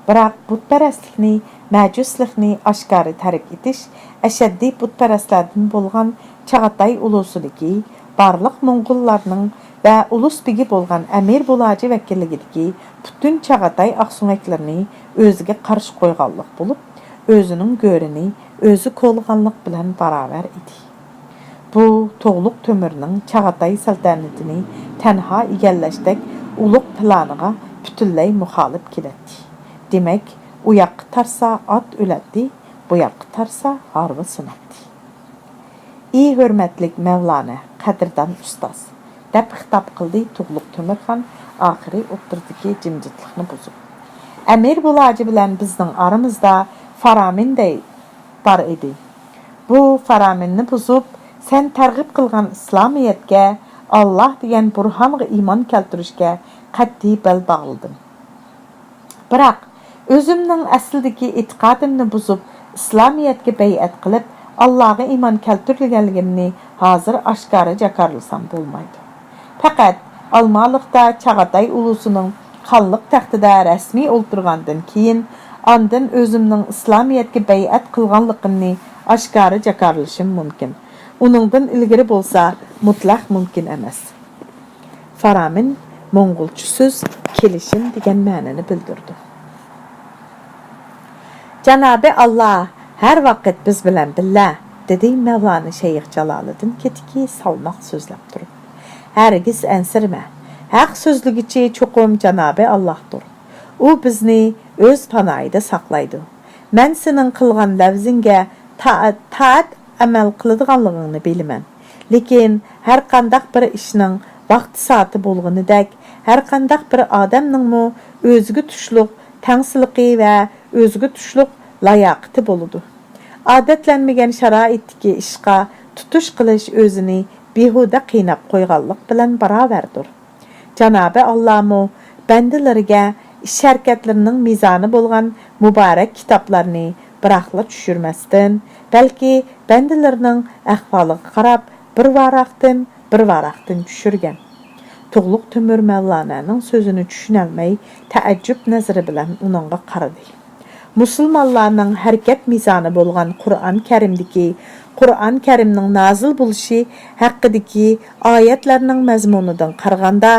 بىراق بۇتپەرەسلىكنى، مەجۇسلۇقنى ئاشكارا تەرك ئېتىش ئەشەددىي بۇتپەرەسلەردىن بولغان چاغاتاي ئۇلۇسىدىكى بارلىق موڭغۇللارنىڭ ۋە ئۇلۇس بېگى بولغان ئەمىر بۇلاجى ۋەكىللىكىدىكى پۈتۈن چاغاتاي ئاقسۆڭەكلىرىنى ئۆزىگە قارشى قويغانلىق بولۇپ، ئۆزىنىڭ گۆرىنى ئۆزى كولىغانلىق بىلەن باراۋەر ئىدى. بۇ تۇغلۇق تۆمۈرنىڭ چاغاتاي سەلتەنىتىنى تەنھا ئىگىلەشتەك ئۇلۇغ پىلانىغا پۈتۈنلەي مۇخالىپ كېلەتتى. دېمەك، ئۇ ياققا تارتسا ئات ئۆلەتتى، بۇ ياققا تارتسا ھارۋا سۇناتتى. ئى ھۆرمەتلىك مەۋلانە، قەدىردان ئۇستاز! دەپ خىتاب قىلدى تۇغلۇق تۆمۈرخان ئاخىرى ئوتتۇرىدىكى جىمجىتلىقنى بۇزۇپ. ئەمىر بۇلاجى بىلەن بىزنىڭ ئارىمىزدا فارامىندەي بار ئىدى. بۇ فارامىننى بۇزۇپ، سەن تەرغىب قىلغان ئىسلامىيەتكە، ئاللاھ دېگەن بۇرھانغا ئىمان كەلتۈرۈشكە قەتئىي بەل باغلىدىم. بىراق، ئۆزۈمنىڭ ئەسلىدىكى ئېتىقادىمنى بۇزۇپ، ئىسلامىيەتكە بەيئەت قىلىپ، ئاللاغا ئىمان كەلتۈرگەنلىكىمنى ھازىر ئاشكارا جاكارلىسام بولمايدۇ. پەقەت ئالمالىقتا چاغاتاي ئۇلۇسىنىڭ خانلىق تەختىدە رەسمىي ئولتۇرغاندىن كېيىن، ئاندىن ئۆزۈمنىڭ ئىسلامىيەتكە بەيئەت قىلغانلىقىمنى ئاشكارا جاكارلىشىم مۇمكىن. ئۇنىڭدىن ئىلگىرى بولسا مۇتلەق مۇمكىن ئەمەس. فارامىن موڭغۇلچە سۆز كېلىشىم دېگەن مەنىنى بىلدۈرىدۇ. جانابى ئاللا ھەر ۋاقىت بىز بىلەن بىللە، دېدى مەۋلانا شەيخ جالالىدىن كېتىكى سالماق سۆزلەپ تۇرۇپ. ھەرگىز ئەنسىرىمە. ھەق سۆزلىگۈچى چوقۇم جانابى ئاللاھتۇر. ئۇ بىزنى ئۆز پاناھىدا ساقلايدۇ. مەن سېنىڭ قىلغان لەۋزىڭگە تا-، تائەت ئەمەل قىلىدىغانلىقىڭنى بىلىمەن. لېكىن ھەرقانداق بىر ئىشنىڭ ۋاقتى-سائىتى بولغىنىدەك، ھەرقانداق بىر ئادەمنىڭمۇ ئۆزىگە تۇشلۇق تەڭسىلىقى ۋە ئۆزىگە تۇشلۇق لاياقىتى بولىدۇ. ئادەتلەنمىگەن شارائىتتىكى ئىشقا تۇتۇش قىلىش ئۆزىنى بىھۇدە قىيناپ قويغانلىق بىلەن باراۋەردۇر. جانابى ئاللامۇ بەندىلىرىگە ئىش-ھەرىكەتلىرىنىڭ مىزانى بولغان مۇبارەك كىتابلارنى بىراقلا چۈشۈرمەستىن، بەلكى بەندىلىرىنىڭ ئەھۋالىغا قاراپ بىر ۋاراقتىن، بىر ۋاراقتىن چۈشۈرگەن. تۇغلۇق تۆمۈر مەۋلانەنىڭ سۆزىنى چۈشىنەلمەي، تەئەججۈپ نەزىرى بىلەن ئۇنىڭغا قارىدى. مۇسۇلمانلارنىڭ ھەرىكەت مىزانى بولغان قۇرئان كەرىمدىكى، قۇرئان كەرىمنىڭ نازىل بولۇشى ھەققىدىكى ئايەتلەرنىڭ مەزمۇنىدىن قارىغاندا،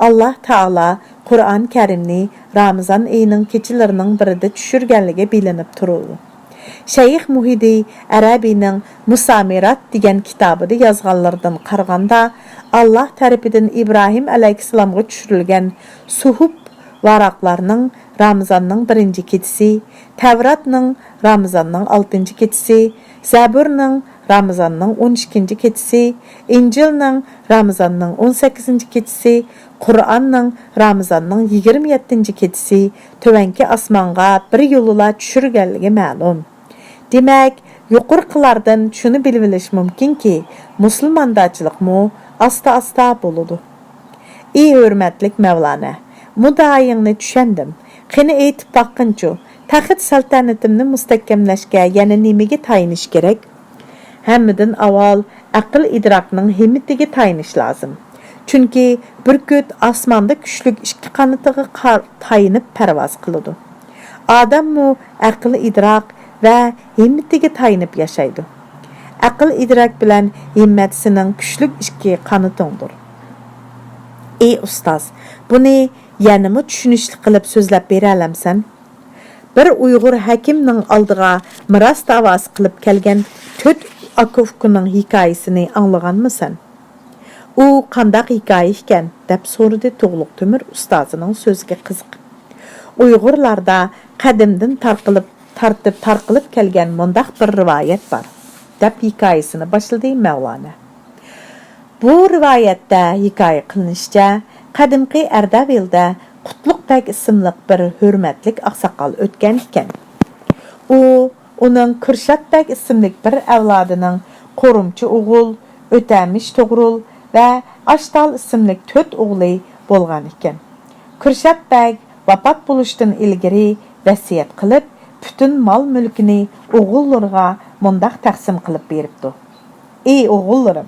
ئاللا تائالا قۇرئان كەرىمنى رامىزان ئېيىنىڭ كېچىلىرىنىڭ بىرىدە چۈشۈرگەنلىكى بىلىنىپ تۇرىدۇ. شەيخ مۇھىدى ئەرەبىينىڭ مۇسامىرات دېگەن كىتابىدا يازغانلىرىدىن قارىغاندا، ئاللا تەرىپىدىن ئىبراھىم ئەلەيھىسسالامغا چۈشۈرۈلگەن سۇھۇپ ۋاراقلارنىڭ رامىزاننىڭ بىرىنچى كېچىسى، تەۋراتنىڭ رامىزاننىڭ ئالتىنچى كېچىسى، زەبۇرنىڭ رامىزاننىڭ ئون ئىككىنچى كېچىسى، ئىنجىلنىڭ رامىزاننىڭ ئون سەككىزىنچى كېچىسى، قۇرئاننىڭ رامىزاننىڭ يىگىرمە يەتتىنچى كېچىسى تۆۋەنكى ئاسمانغا بىر يولىلا چۈشۈرگەنلىكى مەلۇم. دېمەك، يۇقىرىقىلاردىن شۇنى بىلىۋېلىش مۇمكىنكى، مۇسۇلماندارچىلىقمۇ ئاستا-ئاستا بولىدۇ. ئى ھۆرمەتلىك مەۋلانە، مۇددىئايىڭنى چۈشەندىم. قېنى ئېيتىپ باققىنچۇ، تەخت سەلتەنىتىمنى مۇستەھكەملەشكە يەنە نېمىگە تايىنىش كېرەك؟ ھەممىدىن ئاۋۋال ئەقىل ئىدراكنىڭ ھىممىتىگە تايىنىش لازىم. چۈنكى بۈركۈت ئاسماندا كۈچلۈك ئىككى قانىتىغا قار-، تايىنىپ پەرۋاز قىلىدۇ. ئادەممۇ ئەقىل ئىدراك ۋە ھىممىتىگە تايىنىپ ياشايدۇ. ئەقىل ئىدراك بىلەن ھىممەت سېنىڭ كۈچلۈك ئىككى قانىتىڭدۇر. ئى ئۇستاز، بۇنى يەنىمۇ چۈشىنىشلىك قىلىپ سۆزلەپ بېرەلەمسەن؟ بىر ئۇيغۇر ھەكىمنىڭ ئالدىغا مىراس داۋاسى قىلىپ كەلگەن تۆت ئاكا-ئۇكىنىڭ ھېكايىسىنى ئاڭلىغانمۇسەن؟ ئۇ قانداق ھېكايە ئىكەن؟ دەپ سورىدى تۇغلۇق تۆمۈر ئۇستازىنىڭ سۆزىگە قىزىقىپ. ئۇيغۇرلاردا قەدىمدىن تارقىلىپ، تارتىپ تارقىلىپ كەلگەن مۇنداق بىر رىۋايەت بار، دەپ ھېكايىسىنى باشلىدى مەۋلانە. بۇ رىۋايەتتە ھېكايە قىلىنىشىچە، قەدىمكى ئەردەۋىلدە قۇتلۇق بەگ ئىسىملىق بىر ھۆرمەتلىك ئاقساقال ئۆتكەن ئىكەن. ئۇ، ئۇنىڭ كۈرشات بەگ ئىسىملىك بىر ئەۋلادىنىڭ قورۇمچى ئوغۇل، ئۆتەمىش توغرۇل ۋە ئاشتال ئىسىملىك تۆت ئوغلى بولغان ئىكەن. كۈرشات بەگ ۋاپات بولۇشتىن ئىلگىرى ۋەسىيەت قىلىپ، پۈتۈن مال-مۈلكىنى ئوغۇللىرىغا مۇنداق تەقسىم قىلىپ بېرىپتۇ. ئى ئوغۇللىرىم،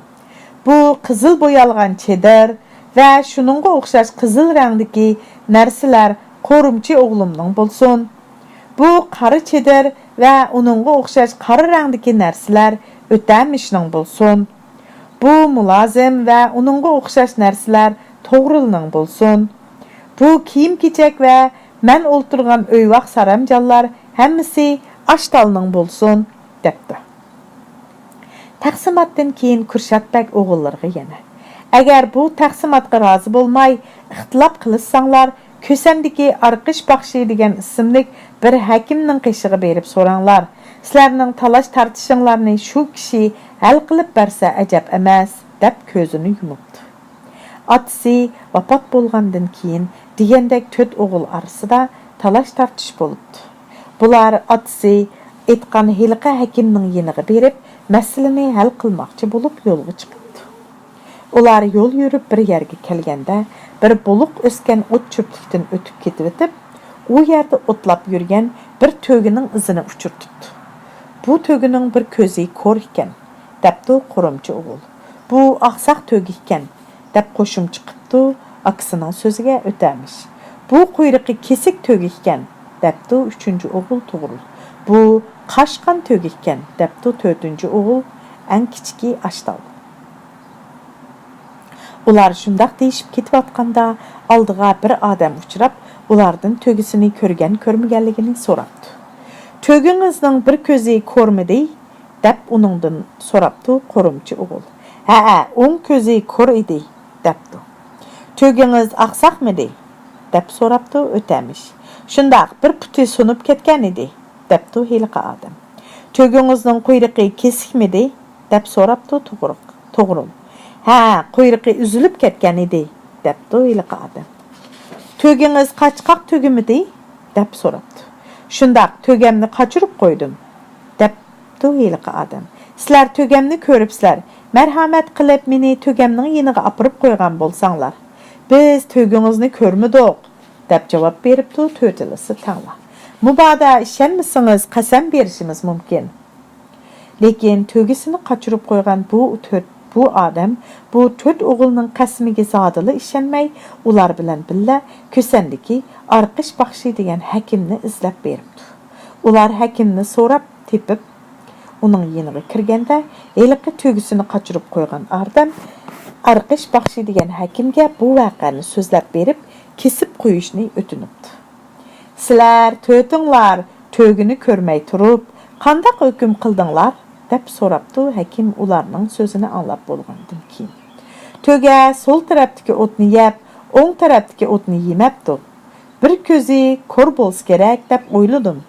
بۇ قىزىل بويالغان چېدىر ۋە شۇنىڭغا ئوخشاش قىزىل رەڭدىكى نەرسىلەر قورۇمچى ئوغلۇمنىڭ بولسۇن. بۇ قارا چېدىر ۋە ئۇنىڭغا ئوخشاش قارا رەڭدىكى نەرسىلەر ئۆتەمىشنىڭ بولسۇن. بۇ مۇلازىم ۋە ئۇنىڭغا ئوخشاش نەرسىلەر توغرۇلنىڭ بولسۇن. بۇ كىيىم-كېچەك ۋە مەن ئولتۇرغان ئۆيۋاق سارامجانلار ھەممىسى ئاشتالنىڭ بولسۇن، دەپتۇ. تەقسىماتتىن كېيىن كۈرشات بەگ ئوغۇللىرىغا يەنە، ئەگەر بۇ تەقسىماتقا رازى بولماي، ئىختىلاپ قىلىشساڭلار، كۈسەندىكى ئارقىش باخشى دېگەن ئىسىملىك بىر ھەكىمنىڭ قېشىغا بېرىپ سوراڭلار. سىلەرنىڭ تالاش-تارتىشىڭلارنى شۇ كىشى ھەل قىلىپ بەرسە ئەجەب ئەمەس، دەپ كۆزىنى يۇمۇپتۇ. ئاتىسى ۋاپات بولغاندىن كېيىن دېگەندەك تۆت ئوغۇل ئارىسىدا تالاش-تارتىش بولۇپتۇ. بۇلار ئاتىسى ئېيتقان ھېلىقى ھەكىمنىڭ يېنىغا بېرىپ، مەسىلىنى ھەل قىلماقچى بولۇپ يولغا چىقىپتۇ. ئۇلار يول يۈرۈپ بىر يەرگە كەلگەندە، بىر بۇلۇق ئۆسكەن ئوت-چۆپلۈكتىن ئۆتۈپ كېتىۋېتىپ، ئۇ يەردە ئوتلاپ يۈرگەن بىر تۆگىنىڭ ئىزىنى ئۇچرىتىپتۇ. بۇ تۆگىنىڭ بىر كۆزى كور ئىكەن، دەپتۇ قورۇمچى ئوغۇل. بۇ ئاقساق تۆگە ئىكەن، دەپ قوشۇمچە قىپتۇ ئاكىسىنىڭ سۆزىگە ئۆتەمىش. بۇ قۇيرۇقى كېسىك تۆگە ئىكەن، دەپتۇ ئۈچىنچى ئوغۇل توغرۇل. بۇ قاشقان تۆگە ئىكەن، دەپتۇ تۆتىنچى ئوغۇل، ئەڭ كىچىكى ئاشتال. ئۇلار شۇنداق دېيىشىپ كېتىۋاتقاندا، ئالدىغا بىر ئادەم ئۇچراپ، ئۇلاردىن تۆگىسىنى كۆرگەن-كۆرمىگەنلىكىنى سوراپتۇ. تۆگىڭىزنىڭ بىر كۆزى كورمىدى؟ دەپ ئۇنىڭدىن سوراپتۇ قورۇمچى ئوغۇل. ھەئە، ئوڭ كۆزى كور ئىدى، دەپتۇ. تۆگىڭىز ئاقساقمىدى؟ دەپ سوراپتۇ ئۆتەمىش. شۇنداق، بىر پۇتى سۇنۇپ كەتكەن ئىدى، دەپتۇ ھېلىقى ئادەم. تۆگىڭىزنىڭ قۇيرۇقى كېسىكمىدى؟ دەپ سوراپتۇ توغرۇق-، توغرۇل. ھە، قۇيرۇقى ئۈزۈلۈپ كەتكەن ئىدى، دەپتۇ ھېلىقى ئادەم. تۆگىڭىز قاچقاق تۆگىمىدى؟ دەپ سوراپتۇ. شۇنداق، تۆگەمنى قاچۇرۇپ قويدۇم، دەپتۇ ھېلىقى ئادەم. سىلەر تۆگەمنى كۆرۈپسىلەر، مەرھەمەت قىلىپ مېنى تۆگەمنىڭ يېنىغا ئاپىرىپ قويغان بولساڭلار. بىز تۆگىڭىزنى كۆرمىدۇق، دەپ جاۋاب بېرىپتۇ تۆتىلىسى تەڭلا. مۇبادا ئىشەنمىسىڭىز، قەسەم بېرىشىمىز مۇمكىن. لېكىن تۆگىسىنى قاچۇرۇپ قويغان بۇ تۆت، بۇ ئادەم بۇ تۆت ئوغۇلنىڭ قەسىمىگە زادىلا ئىشەنمەي، ئۇلار بىلەن بىللە كۈسەندىكى ئارقىش باخشى دېگەن ھەكىمنى ئىزدەپ بېرىپتۇ. ئۇلار ھەكىمنى سوراپ تېپىپ، ئۇنىڭ يېنىغا كىرگەندە، ھېلىقى تۆگىسىنى قاچۇرۇپ قويغان ئادەم ئارقىش باخشى دېگەن ھەكىمگە بۇ ۋەقەنى سۆزلەپ بېرىپ، كېسىپ قويۇشنى ئۆتۈنۈپتۇ. سىلەر تۆتۈڭلار تۆگىنى كۆرمەي تۇرۇپ، قانداق ھۆكۈم قىلدىڭلار؟ دەپ سوراپتۇ ھەكىم ئۇلارنىڭ سۆزىنى ئاڭلاپ بولغاندىن كېيىن. تۆگە سول تەرەپتىكى ئوتنى يەپ، ئوڭ تەرەپتىكى ئوتنى يېمەپتۇ. بىر كۆزى كور بولسا كېرەك دەپ ئويلىدىم،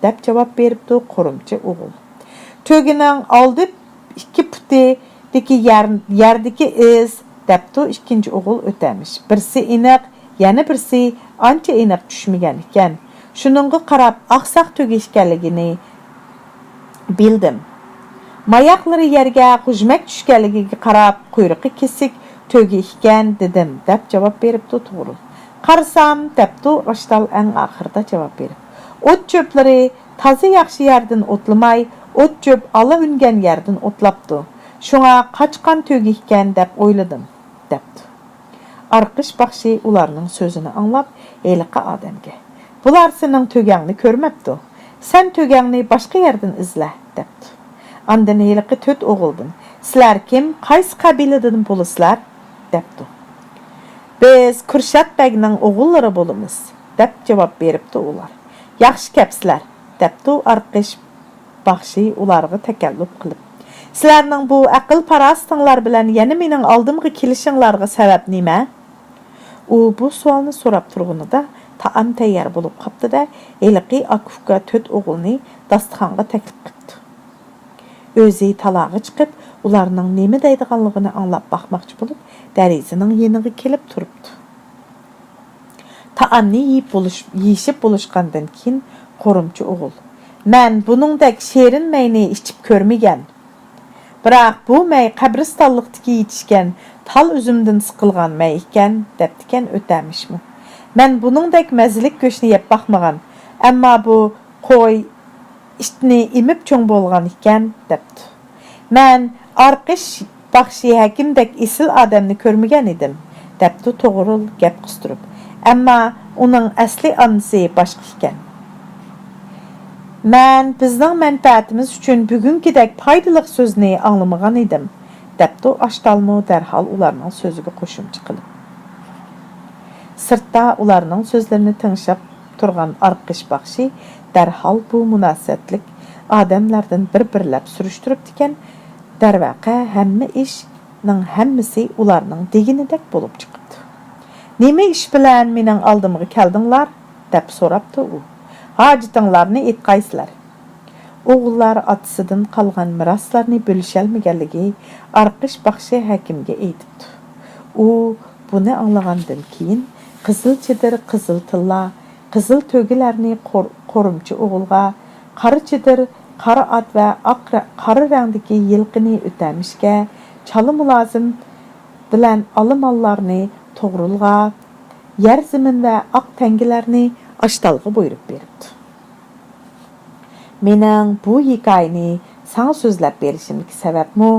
دەپ جاۋاب بېرىپتۇ قورۇمچى ئوغۇل. تۆگىنىڭ ئالدى ئىككى پۇتىدىكى يەر، يەردىكى ئىز، دەپتۇ ئىككىنچى ئوغۇل ئۆتەمىش. بىرسى ئېنىق، يەنە بىرسى ئانچە ئېنىق چۈشمىگەن ئىكەن. شۇنىڭغا قاراپ ئاقساق تۆگە ئىكەنلىكىنى بىلدىم. ماياقلىرى يەرگە غۇژمەك چۈشكەنلىكىگە قاراپ، قۇيرۇقى كېسىك تۆگە ئىكەن، دېدىم، دەپ جاۋاب بېرىپتۇ توغرۇل. قارىسام، دەپتۇ ئاشتال ئەڭ ئاخىرىدا جاۋاب بېرىپ، ئوت-چۆپلىرى تازا ياخشى يەردىن ئوتلىماي، ئوت-چۆپ ئالا ئۈنگەن يەردىن ئوتلاپتۇ. شۇڭا قاچقان تۆگە ئىكەن دەپ ئويلىدىم، دەپتۇ. ئارقىش باخشى ئۇلارنىڭ سۆزىنى ئاڭلاپ، ھېلىقى ئادەمگە، بۇلار سېنىڭ تۆگەڭنى كۆرمەپتۇ. سەن تۆگەڭنى باشقا يەردىن ئىزلە، دەپتۇ. ئاندىن ھېلىقى تۆت ئوغۇلدىن، سىلەر كىم، قايسى قەبىلىدىن بولىسىلەر؟ دەپتۇ. بىز كۈرشات بەگنىڭ ئوغۇللىرى بولىمىز، دەپ جاۋاب بېرىپتۇ ئۇلار. ياخشى كەپسىلەر، دەپتۇ ئارقىش باخشى ئۇلارغا تەكەللۇپ قىلىپ. سىلەرنىڭ بۇ ئەقىل-پاراسىتىڭلار بىلەن يەنە مېنىڭ ئالدىمغا كېلىشىڭلارغا سەۋەب نېمە؟ ئۇ بۇ سوئالنى سوراپ تۇرغىنىدا، تائام تەييار بولۇپ قاپتۇ-دە، ھېلىقى ئاكا-ئۇكا تۆت ئوغۇلنى داستىخانغا تەكلىپ قىپتۇ. ئۆزى تالاغا چىقىپ، ئۇلارنىڭ نېمە دەيدىغانلىقىنى ئاڭلاپ باقماقچى بولۇپ، دېرىزىنىڭ يېنىغا كېلىپ تۇرۇپتۇ. تائامنى يېيىپ بولۇش-، يېيىشىپ بولۇشقاندىن كېيىن، قورۇمچى ئوغۇل، مەن بۇنىڭدەك شېرىن مەينى ئىچىپ كۆرمىگەن. بىراق بۇ مەي قەبرىستانلىقتىكى يېتىشكەن تال ئۈزۈمدىن سىقىلغان مەي ئىكەن، دەپتىكەن ئۆتەمىشمۇ. مەن بۇنىڭدەك مەززىلىك گۆشنى يەپ باقمىغان، ئەمما بۇ قوي ئىتنى ئېمىپ چوڭ بولغان ئىكەن، دەپتۇ. مەن ئارقىش باخشى ھەكىمدەك ئېسىل ئادەمنى كۆرمىگەن ئىدىم، دەپتۇ توغرۇل گەپ قىستۇرۇپ. ئەمما ئۇنىڭ ئەسلى ئانىسى باشقا ئىكەن. مەن بىزنىڭ مەنپەئەتىمىز ئۈچۈن بۈگۈنكىدەك پايدىلىق سۆزنى ئاڭلىمىغان ئىدىم، دەپتۇ ئاشتالمۇ دەرھال ئۇلارنىڭ سۆزىگە قوشۇمچە قىلىپ. سىرتتا ئۇلارنىڭ سۆزلىرىنى تىڭشاپ تۇرغان ئارقىش باخشى دەرھال بۇ مۇناسىۋەتلىك ئادەملەردىن بىر-بىرلەپ سۈرۈشتۈرۈپتىكەن. دەرۋەقە، ھەممە ئىشنىڭ ھەممىسى ئۇلارنىڭ دېگىنىدەك بولۇپ چىقىپتۇ. «نېمە ئىش بىلەن مېنىڭ ئالدىمغا كەلدىڭلار؟» دەپ سوراپتۇ ئۇ. «ھاجىتىڭلارنى ئېيتقايسىلەر.» ئوغۇللار ئاتىسىدىن قالغان مىراسلارنى بۆلۈشەلمىگەنلىكى ئارقىش باخشى ھەكىمگە ئېيتىپتۇ. ئۇ بۇنى ئاڭلىغاندىن كېيىن، قىزىل چېدىر، قىزىل تىللا، قىزىل تۆگىلەرنى قور-، قورۇمچى ئوغۇلغا، قارا چېدىر، قارا ئات ۋە ئاق رە-، قارا رەڭدىكى يىلقىنى ئۆتەمىشكە، چالا مۇلازىم بىلەن ئالىمانلارنى توغرۇلغا، يەر زېمىن ۋە ئاق تەڭگىلەرنى ئاشتالغا بۇيرۇپ بېرىپتۇ. مېنىڭ بۇ ھېكايىنى ساڭا سۆزلەپ بېرىشىمدىكى سەۋەبمۇ،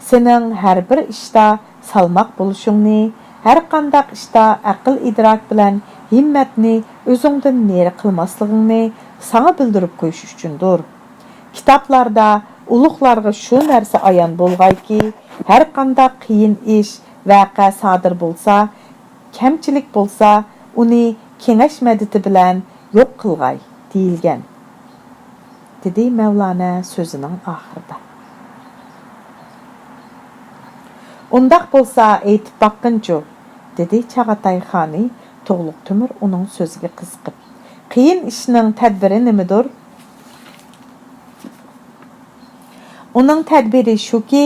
سېنىڭ ھەر بىر ئىشتا سالماق بولۇشۇڭنى، ھەر قانداق ئىشتا ئەقىل-ئىدراك بىلەن ھىممەتنى ئۆزۈڭدىن نېرى قىلماسلىقىڭنى ساڭا بىلدۈرۈپ قويۇش ئۈچۈندۇر. كىتابلاردا ئۇلۇغلارغا شۇ نەرسە ئايان بولغايكى، ھەر قانداق قىيىن ئىش، ۋەقە سادىر بولسا، كەمچىلىك بولسا، ئۇنى كېڭەش مەدىتى بىلەن يوق قىلغاي، دېيىلگەن، دېدى مەۋلانا سۆزىنىڭ ئاخىرىدا. ئۇنداق بولسا ئېيتىپ باققىنچۇ، دېدى چاغاتاي خانى. تۇغلۇق تۆمۈر ئۇنىڭ سۆزىگە قىزىقىپ، قىيىن ئىشنىڭ تەدبىرى نېمىدۇر؟ ئۇنىڭ تەدبىرى شۇكى،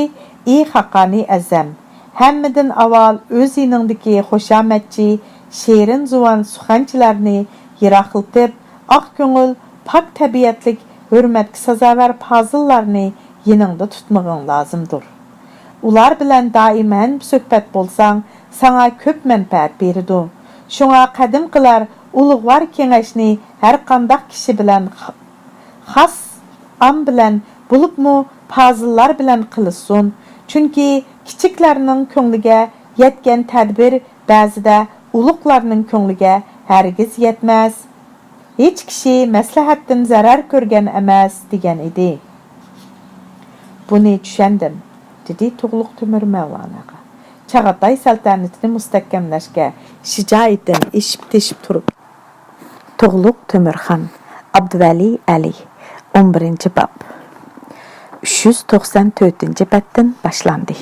ئى خاقانى ئەزەم، ھەممىدىن ئاۋۋال ئۆز يېنىڭدىكى خۇشامەتچى، شېرىن زۇۋان سۇخەنچىلەرنى يىراقلىتىپ، ئاق كۆڭۈل، پاك تەبىئەتلىك، ھۆرمەتكە سازاۋەر پازىللارنى يېنىڭدا تۇتمىغىڭ لازىمدۇر. ئۇلار بىلەن دائىم ھەمسۆھبەت بولساڭ، ساڭا كۆپ مەنپەئەت بېرىدۇ. شۇڭا قەدىمكىلەر ئۇلۇغۋار كېڭەشنى ھەرقانداق كىشى بىلەن خاس ئام بىلەن، بولۇپمۇ پازىللار بىلەن قىلىشسۇن. چۈنكى كىچىكلەرنىڭ كۆڭلىگە يەتكەن تەدبىر بەزىدە ئۇلۇغلارنىڭ كۆڭلىگە ھەرگىز يەتمەس. ھېچ كىشى مەسلىھەتتىن زەرەر كۆرگەن ئەمەس، دېگەن ئىدى. بۇنى چۈشەندىم، دېدى تۇغلۇق تۆمۈر مەۋلاناغا. چاغاتاي سەلتەنىتىنى مۇستەھكەملەشكە شىجائىتىم ئېشىپ تېشىپ تۇرۇپ. تۇغلۇق تۆمۈرخان، ئابدۇۋەلى ئەلى، ئون بىرىنچى باب، ئۈچ يۈز توقسان تۆتىنچى بەتتىن باشلاندى.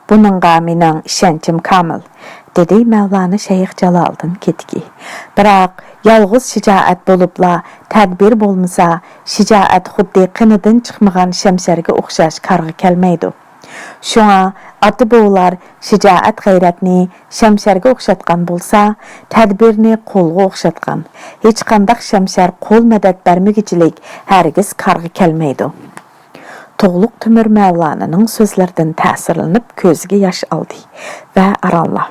بۇنىڭغا مېنىڭ ئىشەنچىم كامىل، دېدى مەۋلانا شەيخ جالالىدىن كېتىكى. بىراق، يالغۇز شىجائەت بولۇپلا، تەدبىر بولمىسا، شىجائەت خۇددى قېنىدىن چىقمىغان شەمشەرگە ئوخشاش كارغا كەلمەيدۇ. شۇڭا ئاتا-بوۋىلار شىجائەت-غەيرەتنى شەمشەرگە ئوخشاتقان بولسا، تەدبىرنى قولغا ئوخشاتقان، ھېچقانداق شەمشەر قول مەدەت بەرمىگۈچىلىك ھەرگىز كارغا كەلمەيدۇ. تۇغلۇق تۆمۈر مەۋلانىنىڭ سۆزلىرىدىن تەسىرلىنىپ كۆزىگە ياش ئالدى ۋە ئارانلا،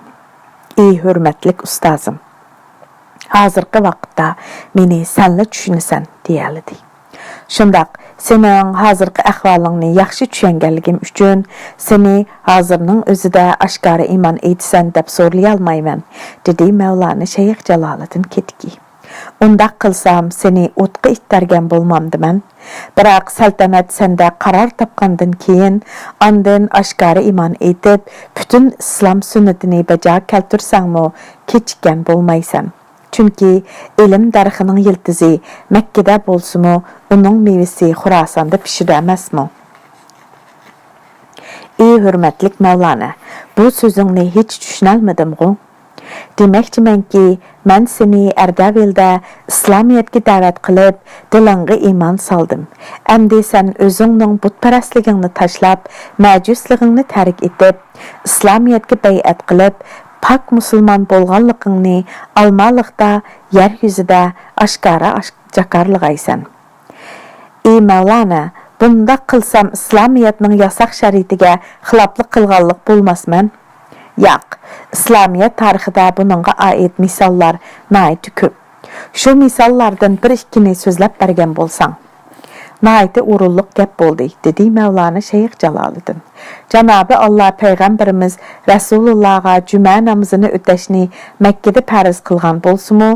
ئى ھۆرمەتلىك ئۇستازىم! ھازىرقى ۋاقىتتا مېنى سەنلا چۈشىنىسەن، دېيەلىدى. شۇنداق، سېنىڭ ھازىرقى ئەھۋالىڭنى ياخشى چۈشەنگەنلىكىم ئۈچۈن، سېنى ھازىرنىڭ ئۆزىدە ئاشكارا ئىمان ئېيتىسەن دەپ زورلىيالمايمەن، دېدى مەۋلانا شەيخ جالالىدىن كېتىكى. ئۇنداق قىلسام، سېنى ئوتقا ئىتتەرگەن بولمامدىمەن؟ بىراق سەلتەنەت سەندە قارار تاپقاندىن كېيىن، ئاندىن ئاشكارا ئىمان ئېيتىپ، پۈتۈن ئىسلام سۈننىتىنى بەجا كەلتۈرسەڭمۇ، كېچىككەن بولمايسەن. چۈنكى ئىلىم دەرىخىنىڭ يىلتىزى مەككىدە بولسىمۇ، ئۇنىڭ مېۋىسى خوراساندا پىشىدۇ ئەمەسمۇ؟ ئى ھۆرمەتلىك مەۋلانا، بۇ سۆزۈڭنى ھېچ چۈشىنەلمىدىمغۇ؟ دېمەكچىمەنكى، مەن سېنى ئەردەۋىلدە ئىسلامىيەتكە دەۋەت قىلىپ، دىلىڭغا ئىمان سالدىم. ئەمدى سەن ئۆزۈڭنىڭ بۇتپەرەسلىكىڭنى تاشلاپ، مەجۇسلىقىڭنى تەرك ئېتىپ، ئىسلامىيەتكە بەيئەت قىلىپ، پاك مۇسۇلمان بولغانلىقىڭنى ئالمالىقتا، يەر يۈزىدە ئاشكارا ئاش-، جاكارلىغايسەن. ئى مەۋلانا، بۇنداق قىلسام ئىسلامىيەتنىڭ ياساق شەرىئىتىگە خىلاپلىق قىلغانلىق بولماسمەن؟ ياق، ئىسلامىيەت تارىخىدا بۇنىڭغا ئائىت مىساللار ناھايىتى كۆپ. شۇ مىساللاردىن بىر ئىككىنى سۆزلەپ بەرگەن بولساڭ. ناھايىتى ئورۇنلۇق گەپ بولدى، دېدى مەۋلانا شەيخ جالالىدىن. جانابى ئاللا پەيغەمبىرىمىز رەسۇلۇللاغا جۈمە نامىزىنى ئۆتەشنى مەككىدە پەرز قىلغان بولسىمۇ،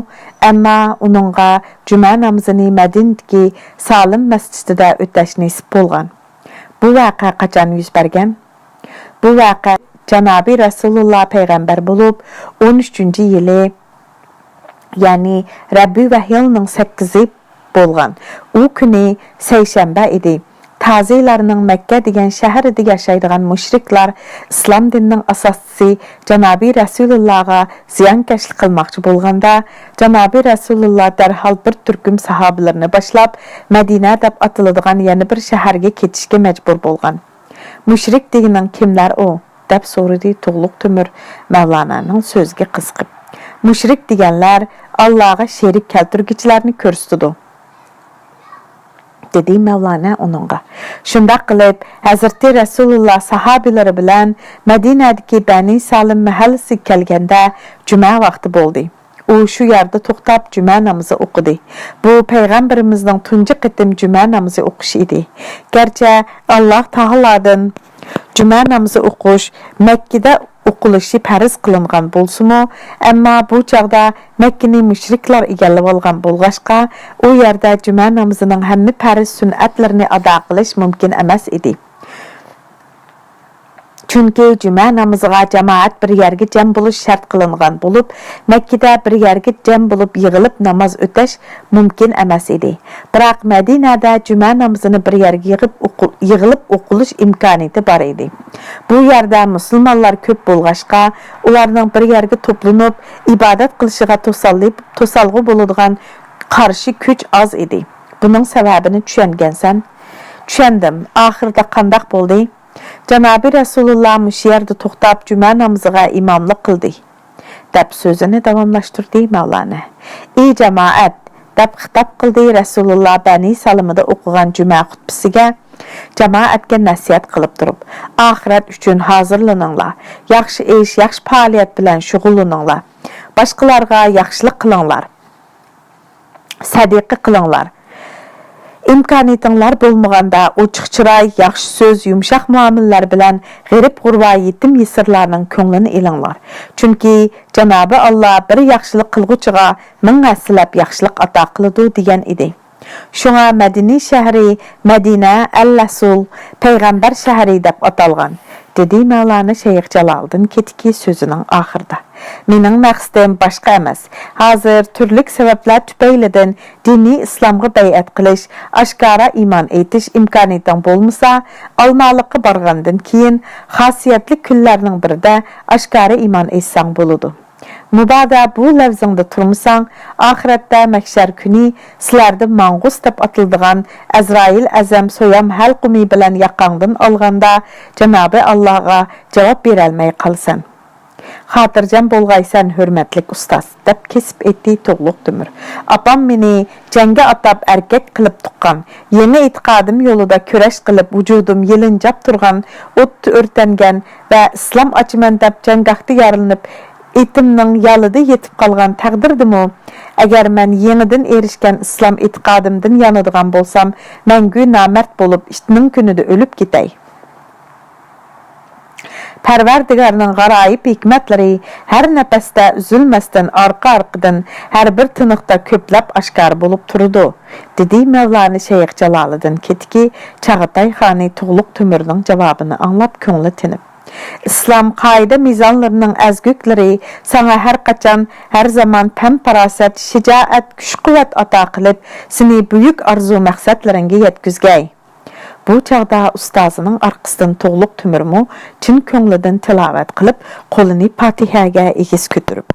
ئەمما ئۇنىڭغا جۈمە نامىزىنى مەدىنىدىكى سالىم مەسچىتىدە ئۆتەش نېسىپ بولغان. بۇ ۋەقە قاچان يۈز بەرگەن؟ بۇ ۋەقە جانابى رەسۇلۇللا پەيغەمبەر بولۇپ، ئون ئۈچىنچى يىلى يەنى رەبىئۇلئەۋۋەلنىڭ سەككىزى بولغان. ئۇ كۈنى سەيشەنبە ئىدى. تازىلارنىڭ مەككە دېگەن شەھىرىدە ياشايدىغان مۇشرىكلار ئىسلام دىنىنىڭ ئاساسچىسى جانابى رەسۇلۇللاغا زىيانكەشلىك قىلماقچى بولغاندا، جانابى رەسۇلۇللا دەرھال بىر تۈركۈم ساھابىلىرىنى باشلاپ، مەدىنە دەپ ئاتىلىدىغان يەنە بىر شەھەرگە كېتىشكە مەجبۇر بولغان. مۇشرىك دېگىنىڭ كىملەر ئۇ؟ دەپ سورىدى تۇغلۇق تۆمۈر مەۋلانانىڭ سۆزىگە قىزىقىپ. مۇشرىك دېگەنلەر ئاللاغا شېرىك كەلتۈرگۈچىلەرنى كۆرسىتىدۇ، دېدى مەۋلانا ئۇنىڭغا. شۇنداق قىلىپ، ھەزرىتى رەسۇلۇللا ساھابىلىرى بىلەن مەدىنەدىكى بەنى سالىم مەھەللىسىگە كەلگەندە، جۈمە ۋاقتى بولدى. ئۇ شۇ يەردە توختاپ جۈمە نامىزى ئوقۇدى. بۇ پەيغەمبىرىمىزنىڭ تۇنجى قېتىم جۈمە نامىزى ئوقۇشى ئىدى. گەرچە ئاللاھ تائالادىن جۈمە نامىزى ئوقۇش مەككىدە ئوقۇلۇشى پەرز قىلىنغان بولسىمۇ، ئەمما بۇ چاغدا مەككىنى مۇشرىكلار ئىگىلىۋالغان بولغاچقا، ئۇ يەردە جۈمە نامىزىنىڭ ھەممە پەرز سۈننەتلىرىنى ئادا قىلىش مۇمكىن ئەمەس ئىدى. چۈنكى جۈمە نامىزىغا جامائەت بىر يەرگە جەم بولۇش شەرت قىلىنغان بولۇپ، مەككىدە بىر يەرگە جەم بولۇپ يىغىلىپ ناماز ئۆتەش مۇمكىن ئەمەس ئىدى. بىراق مەدىنەدە جۈمە نامىزىنى بىر يەرگە يىغىپ ئوقۇ-، يىغىلىپ ئوقۇلۇش ئىمكانىيىتى بار ئىدى. بۇ يەردە مۇسۇلمانلار كۆپ بولغاچقا، ئۇلارنىڭ بىر يەرگە توپلىنىپ ئىبادەت قىلىشىغا توساللى-، توسالغۇ بولىدىغان قارشى كۈچ ئاز ئىدى. بۇنىڭ سەۋەبىنى چۈشەنگەنسەن؟ چۈشەندىم. ئاخىرىدا قانداق بولدى؟ جانابى رەسۇلۇللا مۇشۇ يەردە توختاپ جۈمە نامىزىغا ئىماملىق قىلدى، دەپ سۆزىنى داۋاملاشتۇردى مەۋلانا. ئى جامائەت! دەپ خىتاب قىلدى رەسۇلۇللا بەنى سالىمىدا ئوقۇغان جۈمە خۇتبىسىگە جامائەتكە نەسىھەت قىلىپ تۇرۇپ، ئاخىرەت ئۈچۈن ھازىرلىنىڭلار، ياخشى ئىش، ياخشى پائالىيەت بىلەن شۇغۇللىنىڭلار، باشقىلارغا ياخشىلىق قىلىڭلار. سەدىقە قىلىڭلار. ئىمكانىيىتىڭلار بولمىغاندا ئوچۇق چىراي، ياخشى سۆز، يۇمشاق مۇئامىلىلەر بىلەن غېرىب-غۇربا، يېتىم-يېسىرلارنىڭ كۆڭلىنى ئېلىڭلار. چۈنكى جانابى ئاللا بىر ياخشىلىق قىلغۇچىغا مىڭ ھەسسىلەپ ياخشىلىق ئاتا قىلىدۇ، دېگەن ئىدى. شۇڭا مەدىنە شەھىرى مەدىنە ئەل-رەسۇل، پەيغەمبەر شەھىرى دەپ ئاتالغان، دېدى مەۋلانا شەيخ جالالىدىن كېتىكى سۆزىنىڭ ئاخىرىدا. مېنىڭ مەقسىتىم باشقا ئەمەس. ھازىر تۈرلۈك سەۋەبلەر تۈپەيلىدىن دىنىي ئىسلامغا بەيئەت قىلىش، ئاشكارا ئىمان ئېيتىش ئىمكانىيىتىڭ بولمىسا، ئالمالىققا بارغاندىن كېيىن خاسىيەتلىك كۈنلەرنىڭ بىرىدە ئاشكارا ئىمان ئېيتساڭ بولىدۇ. مۇبادا بۇ لەۋزىڭدە تۇرمىساڭ، ئاخىرەتتە مەھشەر كۈنى سىلەردە مانغۇس دەپ ئاتىلىدىغان ئەزرائىل ئەزەم سويام ھەلقۇمى بىلەن ياقاڭدىن ئالغاندا، جانابى ئاللاغا جاۋاب بېرەلمەي قالىسەن. خاتىرجەم بولغايسەن، ھۆرمەتلىك ئۇستاز، دەپ كېسىپ ئېيتتى تۇغلۇق تۆمۈر. ئاپام مېنى جەڭگە ئاتاپ ئەركەك قىلىپ تۇغقان، يېڭى ئېتىقادىم يولىدا كۈرەش قىلىپ، ۋۇجۇدۇم يېلىنجاپ تۇرغان، ئوتتا ئۆرتەنگەن ۋە ئىسلام ئاچىمەن دەپ جەڭگاھتا يارىلىنىپ، ئېتىمنىڭ يالىدا يېتىپ قالغان تەقدىردىمۇ، ئەگەر مەن يېڭىدىن ئېرىشكەن ئىسلام ئېتىقادىمدىن يانىدىغان بولسام، مەڭگۈ نامەرد بولۇپ، ئىتنىڭ كۈنىدە ئۆلۈپ كېتەي. پەرۋەردىگارنىڭ غارايىپ ھېكمەتلىرى ھەر نەپەستە ئۈزۈلمەستىن ئارقا-ئارقىدىن ھەر بىر تىنىقتا كۆپلەپ ئاشكارا بولۇپ تۇرىدۇ، دېدى مەۋلانا شەيخ جالالىدىن كېتىكى چاغاتاي خانى تۇغلۇق تۆمۈرنىڭ جاۋابىنى ئاڭلاپ كۆڭلى تىنىپ. ئىسلام قائىدە-مىزانلىرىنىڭ ئەزگۈكلىرى ساڭا ھەر قاچان، ھەر زامان پەم-پاراسەت، شىجائەت، كۈچ-قۇۋۋەت ئاتا قىلىپ، سېنى بۈيۈك ئارزۇ-مەقسەتلىرىڭگە يەتكۈزگەي. بۇ چاغدا ئۇستازىنىڭ ئارقىسىدىن تۇغلۇق تۆمۈرمۇ چىن كۆڭلىدىن تىلاۋەت قىلىپ، قولىنى پاتىھەگە ئېگىز كۆتۈرۈپ،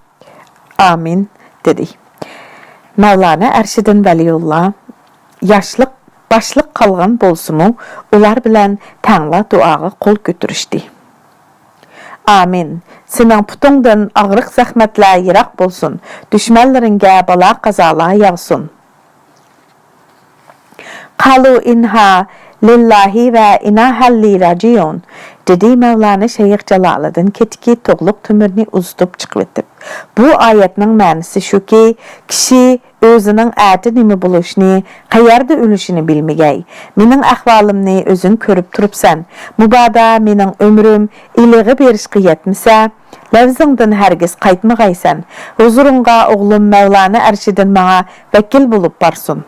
«ئامىن» دېدى. مەۋلانا ئەرشىدىن ۋەلىيۇللا ياشلىق، باشلىق قالغان بولسىمۇ، ئۇلار بىلەن تەڭلا دۇئاغا قول كۆتۈرۈشتى. «ئامىن. سېنىڭ پۇتۇڭدىن ئاغرىق-زەخمەتلەر يىراق بولسۇن، دۈشمەنلىرىڭگە بالا-قازالار ياغسۇن.» «قالۇ ئىننا لىللاھى ۋە ئىننا ئىلەيھى راجىئۇن» دېدى مەۋلانا شەيخ جالالىدىن كېتىكى تۇغلۇق تۆمۈرنى ئۇزىتىپ چىقىۋېتىپ. بۇ ئايەتنىڭ مەنىسى شۇكى، كىشى ئۆزىنىڭ ئەتە نېمە بولۇشىنى، قەيەردە ئۆلۈشىنى بىلمىگەي. مېنىڭ ئەھۋالىمنى ئۆزۈڭ كۆرۈپ تۇرۇپسەن. مۇبادا مېنىڭ ئۆمرۈم ئىلىغا بېرىشقا يەتمىسە، لەۋزىڭدىن ھەرگىز قايتمىغايسەن. ھۇزۇرۇڭغا ئوغلۇم مەۋلانا ئەرشىدىن ماڭا ۋەكىل بولۇپ بارسۇن.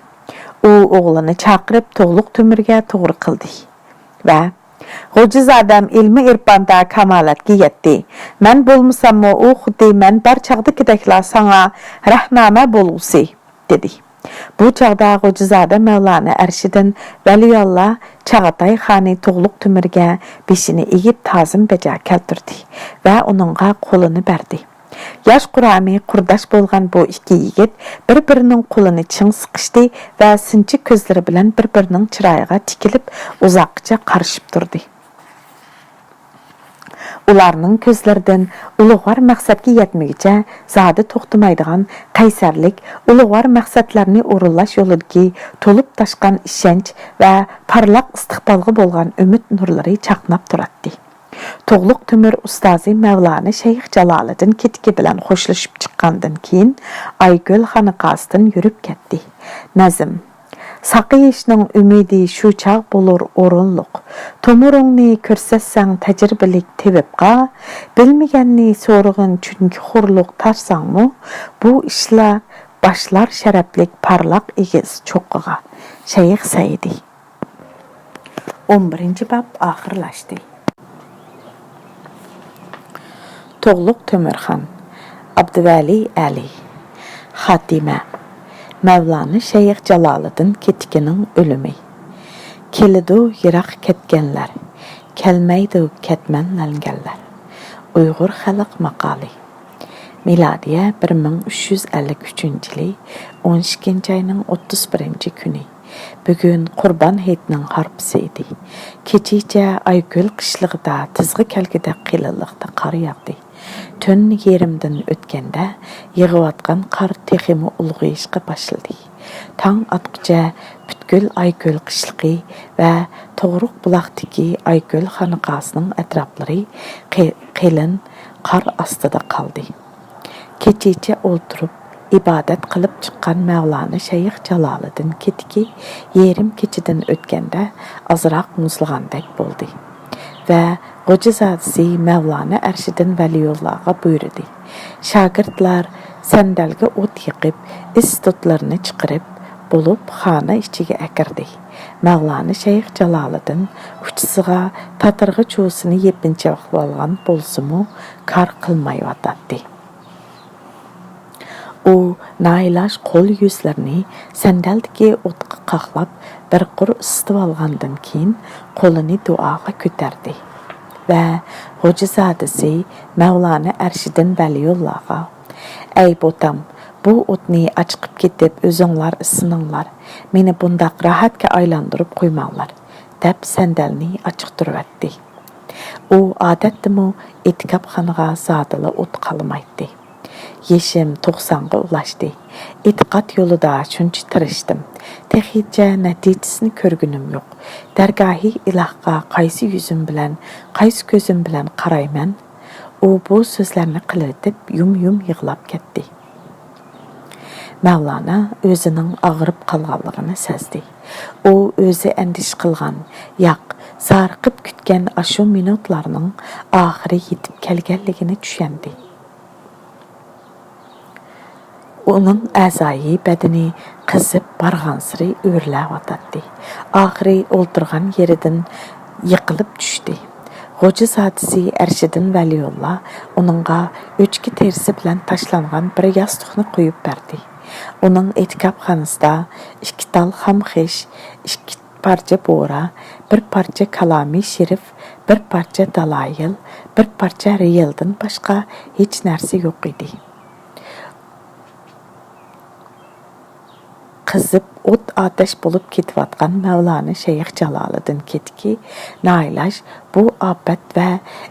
ئۇ ئوغلىنى چاقىرىپ، تۇغلۇق تۆمۈرگە توغرا قىلدى ۋە «غوجىزادەم ئىلمى-ئېرپاندا كامالەتكە يەتتى. مەن بولمىساممۇ، ئۇ خۇددى مەن بار چاغدىكىدەكلا ساڭا رەھنامە بولغۇسى» دېدى. بۇ چاغدا غوجىزادە مەۋلانە ئەرشىدىن ۋەلىياللا چاغاتاي خانى تۇغلۇق تۆمۈرگە بېشىنى ئېگىپ تازىم بەجا كەلتۈردى ۋە ئۇنىڭغا قولىنى بەردى. ياش قۇرامى قۇرداش بولغان بۇ ئىككى يىگىت بىر-بىرىنىڭ قولىنى چىڭ سىقىشتى ۋە سىنچى كۆزلىرى بىلەن بىر-بىرىنىڭ چىرايىغا تىكىلىپ ئۇزاققىچە قارىشىپ تۇردى. ئۇلارنىڭ كۆزلىرىدىن ئۇلۇغۋار مەقسەتكە يەتمىگۈچە زادى توختىمايدىغان قەيسەرلىك، ئۇلۇغۋار مەقسەتلەرنى ئورۇنلاش يولىدىكى تولۇپ تاشقان ئىشەنچ ۋە پارلاق ئىستىقبالغا بولغان ئۈمىد نۇرلىرى چاقناپ تۇراتتى. تۇغلۇق تۆمۈر ئۇستازى مەۋلانا شەيخ جالالىدىن كېتىكى بىلەن خوشلىشىپ چىققاندىن كېيىن، ئايگۈل خانىقاسىدىن يۈرۈپ كەتتى. نەزم. ساقىيىشنىڭ ئۈمىدى شۇ چاغ بولۇر ئورۇنلۇق. تومۇرۇڭنى كۆرسەتسەڭ تەجرىبىلىك تېۋىپقا، بىلمىگەننى سورىغىن چۈنكى خورلۇق تارتساڭمۇ، بۇ ئىشلار باشلار شەرەپلىك پارلاق ئېگىز چوققىغا. شەيخ سەئىدى. ئون بىرىنچى باب ئاخىرلاشتى. تۇغلۇق تۆمۈرخان، ئابدۇۋەلى ئەلى. خاتىمە. مەۋلانا شەيخ جالالىدىن كېتىكىنىڭ ئۆلۈمى. كېلىدۇ يىراق كەتكەنلەر، كەلمەيدۇ كەتمەنلەنگەنلەر. ئۇيغۇر خەلق ماقالى. مىلادىيە بىر مىڭ ئۈچ يۈز ئەللىك ئۈچىنچى يىلى ئون ئىككىنچى ئاينىڭ ئوتتۇز بىرىنچى كۈنى. بۈگۈن قۇربان ھېيتنىڭ ھارپىسى ئىدى. كېچىچە ئايكۆل قىشلىقىدا تىزغا كەلگۈدەك قېلىنلىقتا قار ياغدى. تۈن يېرىمدىن ئۆتكەندە، يېغىۋاتقان قار تېخىمۇ ئۇلغىيىشقا باشلىدى. تاڭ ئاتقۇچە پۈتكۈل ئايكۆل قىشلىقى ۋە توغرۇق بۇلاقتىكى ئايكۆل خانىقاسىنىڭ ئەتراپلىرى قې-، قېلىن قار ئاستىدا قالدى. كېچىچە ئولتۇرۇپ ئىبادەت قىلىپ چىققان مەۋلانا شەيخ جالالىدىن كېتىكى يېرىم كېچىدىن ئۆتكەندە ئازراق مۇزلىغاندەك بولدى ۋە غوجىزادىسى مەۋلانا ئەرشىدىن ۋەلىيۇللاغا بۇيرۇدى. شاگىرتلار سەندەلگە ئوت يېقىپ، ئىس دۇتلىرىنى چىقىرىپ بولۇپ خانا ئىچىگە ئەكىردى. مەۋلانا شەيخ جالالىدىن ئۇچىسىغا تاتىرىغا چۇۋىسىنى يېپىنچاقلىۋالغان بولسىمۇ، كار قىلمايۋاتاتتى. ئۇ نائىلاج قول-يۈزلىرىنى سەندەلدىكى ئوتقا قاقلاپ، بىر قۇر ئىسسىتىۋالغاندىن كېيىن، قولىنى دۇئاغا كۆتەردى ۋە غوجىزادىسى مەۋلانا ئەرشىدىن ۋەلىيۇللاغا، «ئەي بوتام، بۇ ئوتنى ئاچىقىپ كېتىپ ئۆزۈڭلار ئىسسىنىڭلار، مېنى بۇنداق راھەتكە ئايلاندۇرۇپ قويماڭلار» دەپ سەندەلنى ئاچىقتۇرۇۋەتتى. ئۇ ئادەتتىمۇ ئېتىكاپخانىغا زادىلا ئوت قالمايتتى. يېشىم توقسانغا ئۇلاشتى. ئېتىقاد يولىدا شۇنچە تىرىشتىم. تېخىچە نەتىجىسىنى كۆرگىنىم يوق. دەرگاھى ئىلاھقا قايسى يۈزۈم بىلەن، قايسى كۆزۈم بىلەن قارايمەن؟ ئۇ بۇ سۆزلەرنى قىلىۋېتىپ يۇم-يۇم يىغلاپ كەتتى. مەۋلانا ئۆزىنىڭ ئاغرىپ قالغانلىقىنى سەزدى. ئۇ ئۆزى ئەندىشە قىلغان، ياق، زارىقىپ كۈتكەن ئاشۇ مىنۇتلارنىڭ ئاخىرى يېتىپ كەلگەنلىكىنى چۈشەندى. ئۇنىڭ ئەزايى بەدىنى قىزىپ بارغانسېرى ئۆرلەۋاتاتتى. ئاخىرى ئولتۇرغان يېرىدىن يىقىلىپ چۈشتى. غوجىزادىسى ئەرشىدىن ۋەلىيۇللا ئۇنىڭغا ئۆچكە تېرىسى بىلەن تاشلانغان بىر ياستۇقنى قويۇپ بەردى. ئۇنىڭ ئېتىكاپخانىسىدا ئىككى تال خام خىش، ئىككى پارچە بورا، بىر پارچە كالامى شېرىف، بىر پارچە دالايىل، بىر پارچە رېيىلدىن باشقا ھېچ نەرسە يوق ئىدى. قىزىپ ئوت-ئاتەش بولۇپ كېتىۋاتقان مەۋلانا شەيخ جالالىدىن كېتىكى نائىلاج بۇ ئاپەت ۋە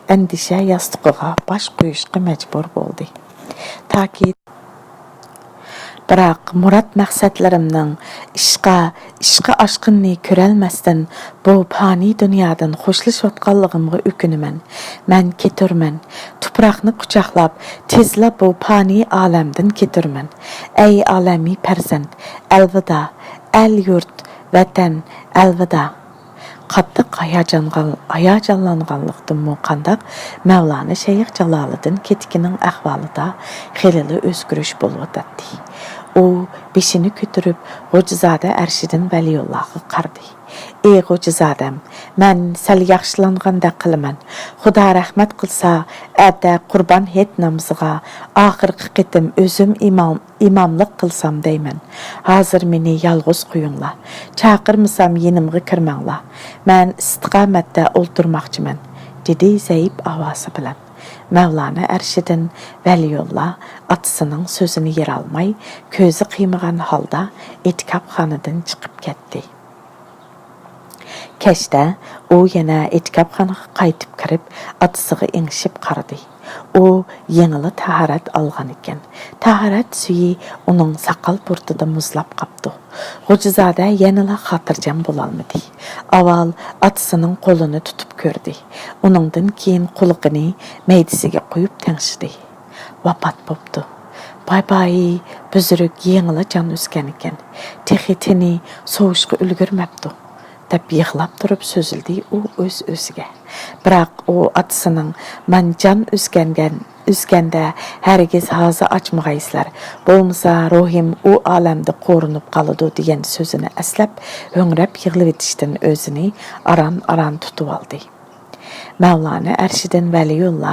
ئەندىشە ياستۇقىغا باش قويۇشقا مەجبۇر بولدى. تاكى بىراق مۇراد مەقسەتلىرىمنىڭ ئىشقا، ئىشقا ئاشقىنىنى كۆرەلمەستىن، بۇ پانىي دۇنيادىن خوشلىشىۋاتقانلىقىمغا ئۆكۈنىمەن. مەن كېتۈرمەن. تۇپراقنى قۇچاقلاپ، تېزلا بۇ پانىي ئالەمدىن كېتۈرمەن. ئەي ئالەمىي پەرزەنت، ئەلۋىدا. ئەل-يۇرت، ۋەتەن، ئەلۋىدا. قاتتىق ھاياجانغان-، ھاياجانلانغانلىقتىنمۇ قانداق، مەۋلانا شەيخ جالالىدىن كېتىكىنىڭ ئەھۋالىدا خېلىلا ئۆزگىرىش بولۇۋاتاتتى. ئۇ بېشىنى كۆتۈرۈپ، غوجىزادە ئەرشىدىن ۋەلىيۇللاغا قارىدى. ئى غوجىزادەم، مەن سەل ياخشىلانغاندەك قىلىمەن. خۇدا رەھمەت قىلسا، ئەتە قۇربان ھېيت نامىزىغا ئاخىرقى قېتىم ئۆزۈم ئىمام، ئىماملىق قىلسام دەيمەن. ھازىر مېنى يالغۇز قويۇڭلار. چاقىرمىسام يېنىمغا كىرمەڭلار. مەن ئىستىقامەتتە ئولتۇرماقچىمەن، دېدى زەئىپ ئاۋازى بىلەن. مەۋلانا ئەرشىدىن ۋەلىيۇللا ئاتىسىنىڭ سۆزىنى يېرالماي، كۆزى قىيمىغان ھالدا ئېتىكاپخانىدىن چىقىپ كەتتى. كەچتە ئۇ يەنە ئېتىكاپخانىغا قايتىپ كىرىپ، ئاتىسىغا ئېڭىشىپ قارىدى. ئۇ يېڭىلا تاھارەت ئالغان ئىكەن. تاھارەت سۈيى ئۇنىڭ ساقال بۇرۇتىدا مۇزلاپ قاپتۇ. غوجىزادە يەنىلا خاتىرجەم بولالمىدى. ئاۋۋال ئاتىسىنىڭ قولىنى تۇتۇپ كۆردى. ئۇنىڭدىن كېيىن قۇلىقىنى مەيدىسىگە قويۇپ تىڭشىدى. ۋاپات بوپتۇ. باي باي، بۈزرۈك يېڭىلا جان ئۈزگەن ئىكەن. تېخى تېنى سوۋۇشقا ئۈلگۈرمەپتۇ، دەپ يىغلاپ تۇرۇپ سۆزلىدى ئۇ ئۆز-ئۆزىگە. بىراق ئۇ ئاتىسىنىڭ، مەن جان ئۈزگەنگەن، ئۈزگەندە ھەرگىز ھازا ئاچمىغايسىلەر، بولمىسا روھىم ئۇ ئالەمدە قورۇنۇپ قالىدۇ، دېگەن سۆزىنى ئەسلەپ، ھۆڭرەپ يىغلىۋېتىشتىن ئۆزىنى ئاران-ئاران تۇتۇۋالدى. مەۋلانا ئەرشىدىن ۋەلىيۇللا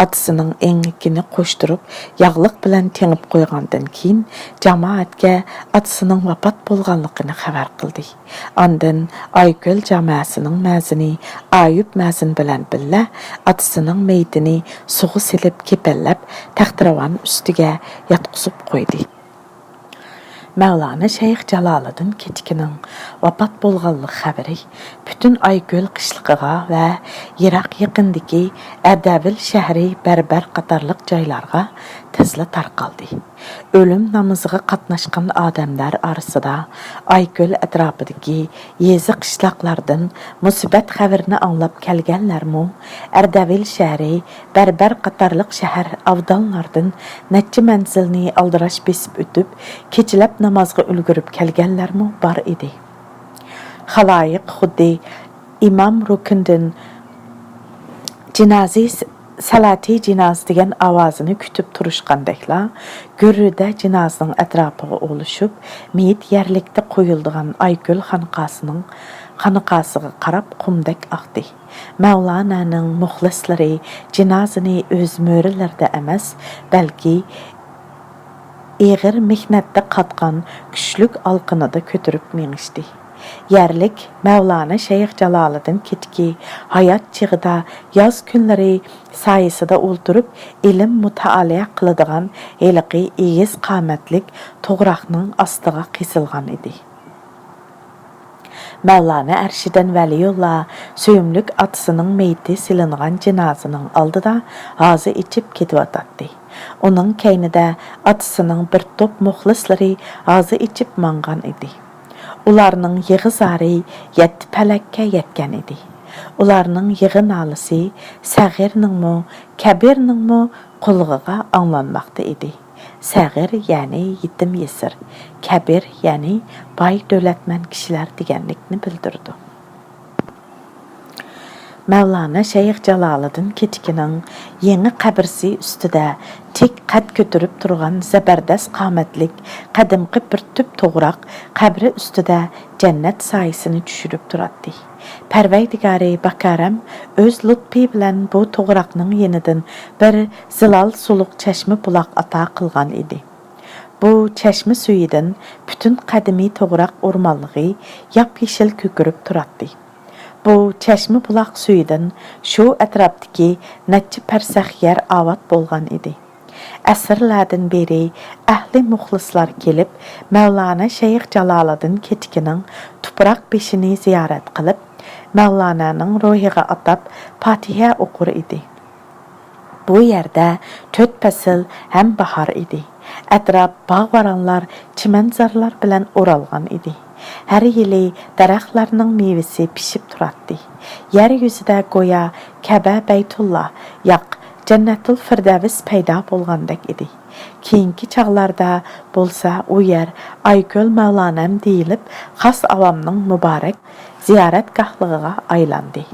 ئاتىسىنىڭ ئېڭىكىنى قوشتۇرۇپ، ياغلىق بىلەن تېڭىپ قويغاندىن كېيىن، جامائەتكە ئاتىسىنىڭ ۋاپات بولغانلىقىنى خەۋەر قىلدى. ئاندىن ئايكۆل جامەسىنىڭ مەزىنى ئايۇپ مەزىن بىلەن بىللە ئاتىسىنىڭ مېيىتىنى سۇغا سېلىپ كېپەنلەپ، تەختىراۋان ئۈستىگە ياتقۇزۇپ قويدى. مەۋلانا شەيخ جالالىدىن كېچىكىنىڭ ۋاپات بولغانلىق خەۋىرى پۈتۈن ئايكۆل قىشلىقىغا ۋە يىراق يېقىندىكى ئەردەبىل شەھىرى، بەربەر قاتارلىق جايلارغا تېزلا تارقالدى. ئۆلۈم نامىزىغا قاتناشقان ئادەملەر ئارىسىدا ئايكۆل ئەتراپىدىكى يېزا، قىشلاقلاردىن مۇسىبەت خەۋىرىنى ئاڭلاپ كەلگەنلەرمۇ، ئەردەبىل شەھىرى، بەربەر قاتارلىق شەھەر، ئاۋدانلاردىن نەچچە مەنزىلنى ئالدىراش بېسىپ ئۆتۈپ، كېچىلەپ نامازغا ئۈلگۈرۈپ كەلگەنلەرمۇ بار ئىدى. خالايىق خۇددى ئىمام رۇكنىدىن جىنازى، سالاتى جىنازى دېگەن ئاۋازىنى كۈتۈپ تۇرۇشقاندەكلا، گۈررىدە جىنازىنىڭ ئەتراپىغا ئولىشىپ، مېيىت يەرلىكتە قويۇلىدىغان ئايكۆل خانقاسىنىڭ، خانقاسىغا قاراپ قۇمدەك ئاقتى. مەۋلانانىڭ مۇخلىسلىرى جىنازىنى ئۆز مۈرىلىرىدە ئەمەس، بەلكى ئېغىر مېھنەتتە قاتقان كۈچلۈك ئالىقىنىدا كۆتۈرۈپ مېڭىشتى. يەرلىك مەۋلانا شەيخ جالالىدىن كېچىكى ھايات چېغىدا ياز كۈنلىرى سايىسىدا ئولتۇرۇپ ئىلىم مۇتالىئە قىلىدىغان ھېلىقى ئېگىز قامەتلىك توغراقنىڭ ئاستىغا قېسىلغان ئىدى. مەۋلانا ئەرشىدىن ۋەلىيۇللا سۆيۈملۈك ئاتىسىنىڭ مېيىتى سېلىنغان جىنازىنىڭ ئالدىدا ھازا ئېچىپ كېتىۋاتاتتى. ئۇنىڭ كەينىدە ئاتىسىنىڭ بىر توپ مۇخلىسلىرى ھازا ئېچىپ ماڭغان ئىدى. ئۇلارنىڭ يىغا-زارى يەتتە پەلەككە يەتكەن ئىدى. ئۇلارنىڭ يىغا-نالىسى سەغىرنىڭمۇ، كەبىرنىڭمۇ قۇلىقىغا ئاڭلانماقتا ئىدى. سەغىر، يەنى يېتىم-يېسىر، كەبىر، يەنى باي-دۆلەتمەن كىشىلەر دېگەنلىكنى بىلدۈرىدۇ. مەۋلانا شەيخ جالالىدىن كېچىكىنىڭ يېڭى قەبرىسى ئۈستىدە تىك قەد كۆتۈرۈپ تۇرغان زەبەردەس قامەتلىك قەدىمكى بىر تۈپ توغراق قەبرە ئۈستىدە جەننەت سايىسىنى چۈشۈرۈپ تۇراتتى. پەرۋەردىگارى باكارەم ئۆز لۇتپى بىلەن بۇ توغراقنىڭ يېنىدىن بىر زىلال سۇلۇق چەشمە بۇلاق ئاتا قىلغان ئىدى. بۇ چەشمە سۈيىدىن پۈتۈن قەدىمىي توغراق ئورمانلىقى ياپيېشىل كۆكىرىپ تۇراتتى. بۇ چەشمە بۇلاق سۈيىدىن شۇ ئەتراپتىكى نەچچە پەرسەخ يەر ئاۋات بولغان ئىدى. ئەسىرلەردىن بېرى ئەھلى مۇخلىسلار كېلىپ، مەۋلانا شەيخ جالالىدىن كېچىكىنىڭ تۇپراق بېشىنى زىيارەت قىلىپ، مەۋلانانىڭ روھىغا ئاتاپ پاتىھە ئوقۇر ئىدى. بۇ يەردە تۆت پەسىل ھەم باھار ئىدى. ئەتراپ باغ-ۋارانلار، چىمەنزارلار بىلەن ئورالغان ئىدى. ھەر يىلى دەرەخلەرنىڭ مېۋىسى پىشىپ تۇراتتى. يەر يۈزىدە گويا كەبە بەيتۇللا، ياق، جەننەتۇل فىردەۋس پەيدا بولغاندەك ئىدى. كېيىنكى چاغلاردا بولسا ئۇ يەر ئايكۆل مەۋلانەم دېيىلىپ، خاس ئاۋامنىڭ مۇبارەك زىيارەتگاھلىقىغا ئايلاندى.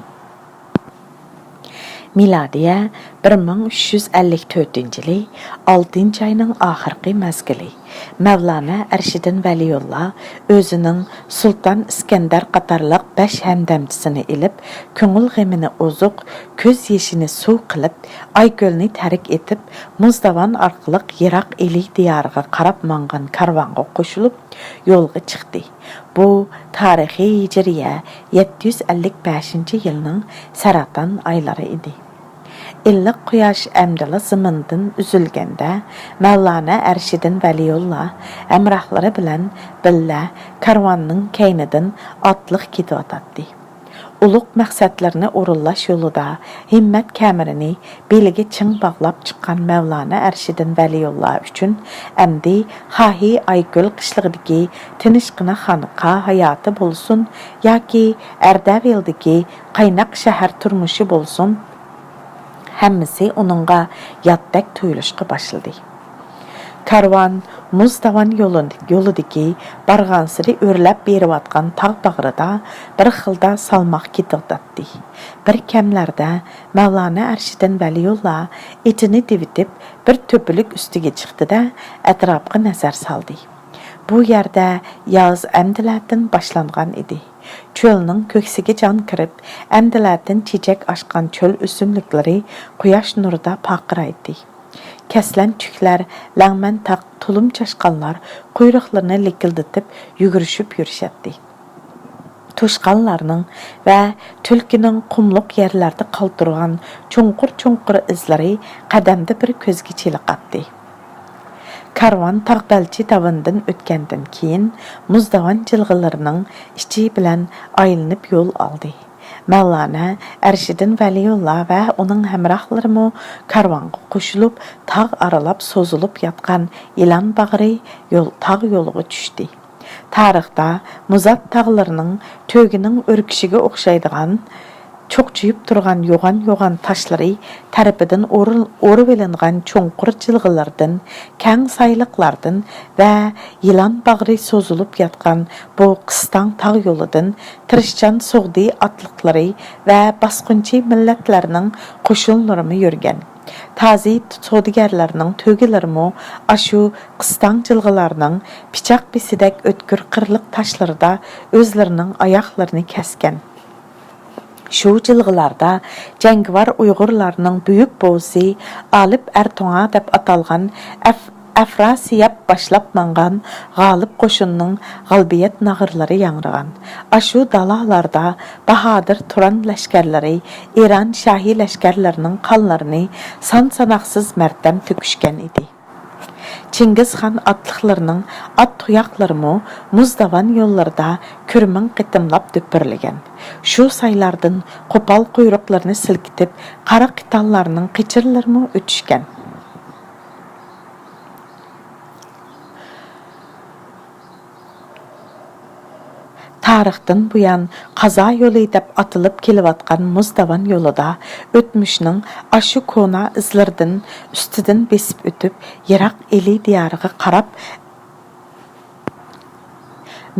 مىلادىيە بىر مىڭ ئۈچ يۈز ئەللىك تۆتىنچى يىلى، ئالتىنچى ئاينىڭ ئاخىرقى مەزگىلى. مەۋلانا ئەرشىدىن ۋەلىيۇللا ئۆزىنىڭ سۇلتان ئىسكەندەر قاتارلىق بەش ھەمدەمچىسىنى ئېلىپ، كۆڭۈل غېمىنى ئوزۇق، كۆز يېشىنى سۇ قىلىپ، ئايكۆلنى تەرك ئېتىپ، مۇزداۋان ئارقىلىق يىراق ئىلى دىيارىغا قاراپ ماڭغان كارۋانغا قوشۇلۇپ، يولغا چىقتى. بۇ تارىخىي ھىجرىيە يەتتە يۈز ئەللىك بەشىنچى يىلنىڭ سەرەتان ئايلىرى ئىدى. ئىللىق قۇياش ئەمدىلا زېمىندىن ئۈزۈلگەندە، مەۋلانا ئەرشىدىن ۋەلىيۇللا ھەمراھلىرى بىلەن بىللە كارۋاننىڭ كەينىدىن ئاتلىق كېتىۋاتاتتى. ئۇلۇغ مەقسەتلىرىنى ئورۇنلاش يولىدا ھىممەت كەمىرىنى بېلىگە چىڭ باغلاپ چىققان مەۋلانا ئەرشىدىن ۋەلىيۇللا ئۈچۈن ئەمدى خاھى ئايكۆل قىشلىقىدىكى تىنچقىنا خانقا ھاياتى بولسۇن ياكى ئەردەۋىلدىكى قايناق شەھەر تۇرمۇشى بولسۇن، ھەممىسى ئۇنىڭغا ياتتەك تۇيۇلۇشقا باشلىدى. كارۋان مۇز داۋان يولىدىكى بارغانسېرى ئۆرلەپ بېرىۋاتقان تاغ باغرىدا بىر خىلدا سالماق كېتىۋاتاتتى. بىر كەملەردە مەۋلانا ئەرشىدىن ۋەلىيۇللا ئېتىنى دېۋىتىپ، بىر تۆپىلىك ئۈستىگە چىقتى-دە، ئەتراپقا نەزەر سالدى. بۇ يەردە ياز ئەمدىلەتىن باشلانغان ئىدى. چۆلنىڭ كۆكسىگە جان كىرىپ، ئەمدىلەتىن چېچەك ئاچقان چۆل ئۆسۈملۈكلىرى قۇياش نۇرىدا پارقىرايتتى. كەسلەنچۈكلەر، لەڭمەن تاق، تۇلۇم چاشقانلار قۇيرۇقلىرىنى لىكىلدىتىپ يۈگۈرۈشۈپ يۈرۈشەتتى. توشقانلارنىڭ ۋە تۈلكىنىڭ قۇملۇق يەرلەردە قالدۇرغان چوڭقۇر-چوڭقۇر ئىزلىرى قەدەمدە بىر كۆزگە چېلىقاتتى. كارۋان تاغ بەلچى داۋىنىدىن ئۆتكەندىن كېيىن، مۇز داۋان جىلغىلىرىنىڭ ئىچى بىلەن ئايلىنىپ يول ئالدى. مەۋلانا ئەرشىدىن ۋەلىيۇللا ۋە ئۇنىڭ ھەمراھلىرىمۇ كارۋانغا قوشۇلۇپ، تاغ ئارىلاپ سوزۇلۇپ ياتقان يىلان باغرى يول، تاغ يولىغا چۈشتى. تارىختا مۇزات تاغلىرىنىڭ تۆگىنىڭ ئۆركىشىگە ئوخشايدىغان چوقچىيىپ تۇرغان يوغان-يوغان تاشلىرى تەرىپىدىن ئورۇل-، ئورۇۋېلىنغان چوڭقۇر جىلغىلاردىن، كەڭ سايلىقلاردىن ۋە يىلان باغرى سوزۇلۇپ ياتقان بۇ قىستاڭ تاغ يولىدىن تىرىشچان سوغدى ئاتلىقلىرى ۋە باسقۇنچى مىللەتلەرنىڭ قوشۇنلىرىمۇ يۈرگەن. تازى سودىگەرلەرنىڭ تۆگىلىرىمۇ ئاشۇ قىستاڭ جىلغىلارنىڭ پىچاق بېسىدەك ئۆتكۈر قىرلىق تاشلىرىدا ئۆزلىرىنىڭ ئاياغلىرىنى كەسكەن. شۇ جىلغىلاردا جەڭگىۋار ئۇيغۇرلارنىڭ بۈيۈك بوۋىسى ئالىپ ئەرتوڭا دەپ ئاتالغان ئەف-، ئەفراسىياب باشلاپ ماڭغان غالىپ قوشۇننىڭ غالىبىيەت ناغرىلىرى ياڭرىغان. ئاشۇ دالاlarda باھادىر تۇران لەشكەرلىرى ئىران شاھى لەشكەرلىرىنىڭ قانلىرىنى سان-ساناقسىز مەرتەم تۆكۈشكەن ئىدى. چىڭگىزخان ئاتلىقلىرىنىڭ ئات تۇياقلىرىمۇ مۇز داۋان يوللىرىدا كۆرمىڭ قېتىملاپ دۈپۈرلىگەن. شۇ سايلاردىن قوپال قۇيرۇقلىرىنى سىلكىتىپ، قارا قىتانلارنىڭ قېچىرلىرىمۇ ئۆتۈشكەن. تارىختىن بۇيان قازا يولى دەپ ئاتىلىپ كېلىۋاتقان مۇز داۋان يولىدا ئۆتمۈشنىڭ ئاشۇ كونا ئىزلىرىدىن ئۈستىدىن بېسىپ ئۆتۈپ، يىراق ئىلى دىيارىغا قاراپ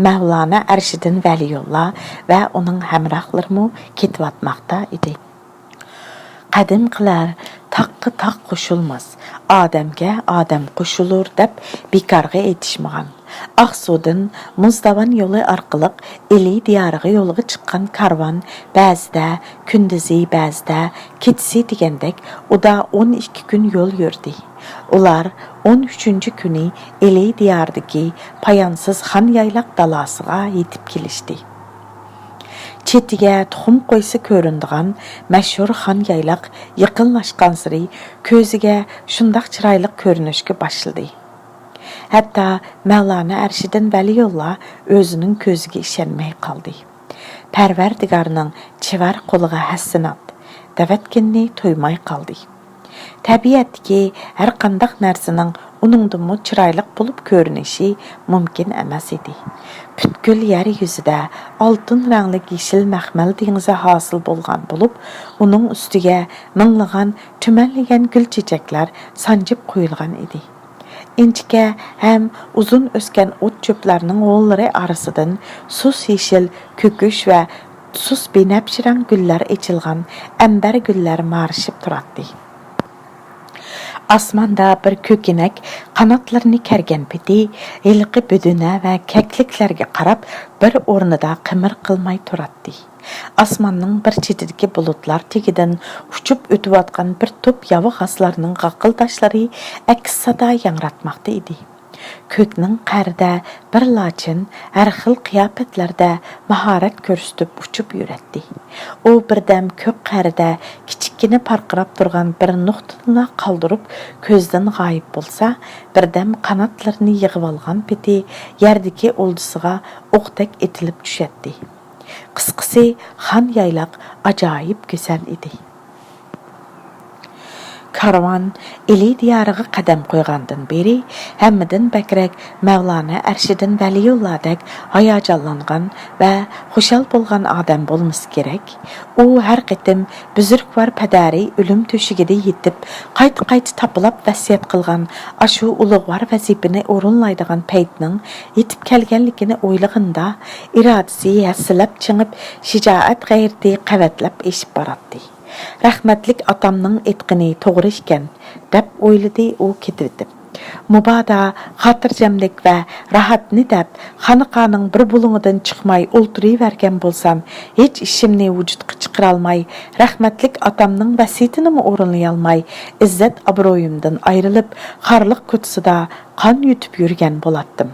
مەۋلانا ئەرشىدىن ۋەلىيۇللا ۋە ئۇنىڭ ھەمراھلىرىمۇ كېتىۋاتماقتا ئىدى. قەدىمكىلەر «تاغقا تاغ قوشۇلماس، ئادەمگە ئادەم قوشۇلۇر» دەپ بىكارغا ئېيتىشمىغان. ئاقسۇدىن مۇز داۋان يولى ئارقىلىق ئىلى دىيارىغا يولغا چىققان كارۋان بەزىدە كۈندۈزى، بەزىدە كېچىسى دېگەندەك ئۇدا ئون ئىككى كۈن يول يۈردى. ئۇلار ئون ئۈچىنچى كۈنى ئىلى دىيارىدىكى پايانسىز خان يايلاق دالاسىغا يېتىپ كېلىشتى. چېتىگە تۇخۇم قويسا كۆرۈنىدىغان مەشھۇر خان يايلاق يېقىنلاشقانسېرى كۆزىگە شۇنداق چىرايلىق كۆرۈنۈشكە باشلىدى. ھەتتا مەۋلانا ئەرشىدىن ۋەلىيۇللا ئۆزىنىڭ كۆزىگە ئىشەنمەي قالدى. پەرۋەردىگارنىڭ چېۋەر قولىغا ھەسسىنات! دەۋەتكىنىنى تۇيماي قالدى. تەبىئەتتىكى ھەرقانداق نەرسىنىڭ ئۇنىڭدىنمۇ چىرايلىق بولۇپ كۆرۈنۈشى مۇمكىن ئەمەس ئىدى. پۈتكۈل يەر يۈزىدە ئالتۇن رەڭلىك يېشىل مەخمەل دېڭىزى ھاسىل بولغان بولۇپ، ئۇنىڭ ئۈستىگە مىڭلىغان تۈمەنلىگەن گۈل چېچەكلەر سانجىپ قويۇلغان ئىدى. ئىنچىكە ھەم ئۇزۇن ئۆسكەن ئوت-چۆپلەرنىڭ ھونلىرى ئارىسىدىن سۇس يېشىل كۆكۈش ۋە سۇس بىنەپشە رەڭ گۈللەر ئېچىلغان ئەمبەر گۈللەر مارىشىپ تۇراتتى. ئاسماندا بىر كۆكىنەك قاناتلىرىنى كەرگەن پېتى ھېلىقى بۆدۈنە ۋە كەكلىكلەرگە قاراپ بىر ئورنىدا قىمىر قىلماي تۇراتتى. ئاسماننىڭ بىر چېتىدىكى بۇلۇتلار تېگىدىن ئۇچۇپ ئۆتۈۋاتقان بىر توپ ياۋا غاسلارنىڭ غاقىلداشلىرى ئەكس سادا ياڭراتماقتا ئىدى. كۆكنىڭ قەرىدە بىر لاچىن ھەر خىل قىياپەتلەردە ماھارەت كۆرسىتىپ ئۇچۇپ يۈرەتتى. ئۇ بىردەم كۆك قەرىدە كىچىككىنە پارقىراپ تۇرغان بىر نۇقتىنىلا قالدۇرۇپ كۆزدىن غايىب بولسا، بىردەم قاناتلىرىنى يىغىۋالغان پېتى يەردىكى ئۇلدىسىغا ئوقتەك ئېتىلىپ چۈشەتتى. قىسقىسى، خان يايلاق ئاجايىپ گۈزەل ئىدى. كارۋان ئىلى دىيارىغا قەدەم قويغاندىن بېرى، ھەممىدىن بەكرەك مەۋلانا ئەرشىدىن ۋەلىيۇللادەك ھاياجانلانغان ۋە خۇشال بولغان ئادەم بولمىسا كېرەك. ئۇ ھەر قېتىم بۈزرۈكۋار پەدەرى ئۆلۈم تۆشۈكىدە يېتىپ، قايتا-قايتا تاپىلاپ ۋەسىيەت قىلغان ئاشۇ ئۇلۇغۋار ۋەزىپىنى ئورۇنلايدىغان پەيتنىڭ يېتىپ كەلگەنلىكىنى ئويلىغىنىدا، ئىرادىسى ھەسسىلەپ چىڭىپ، شىجائەت-غەيرىتى قەۋەتلەپ ئېشىپ باراتتى. رەھمەتلىك ئاتامنىڭ ئېيتقىنى توغرا ئىكەن، دەپ ئويلىدى ئۇ كېتىۋېتىپ. مۇبادا خاتىرجەملىك ۋە راھەتنى دەپ، خانىقانىڭ بىر بۇلۇڭىدىن چىقماي ئولتۇرۇۋەرگەن بولسام، ھېچ ئىشىمنى ۋۇجۇدقا چىقىرالماي، رەھمەتلىك ئاتامنىڭ ۋەسىيىتىنىمۇ ئورۇنلىيالماي، ئىززەت-ئابرۇيۇمدىن ئايرىلىپ، خارلىق كوچىسىدا قان يۇتۇپ يۈرگەن بولاتتىم.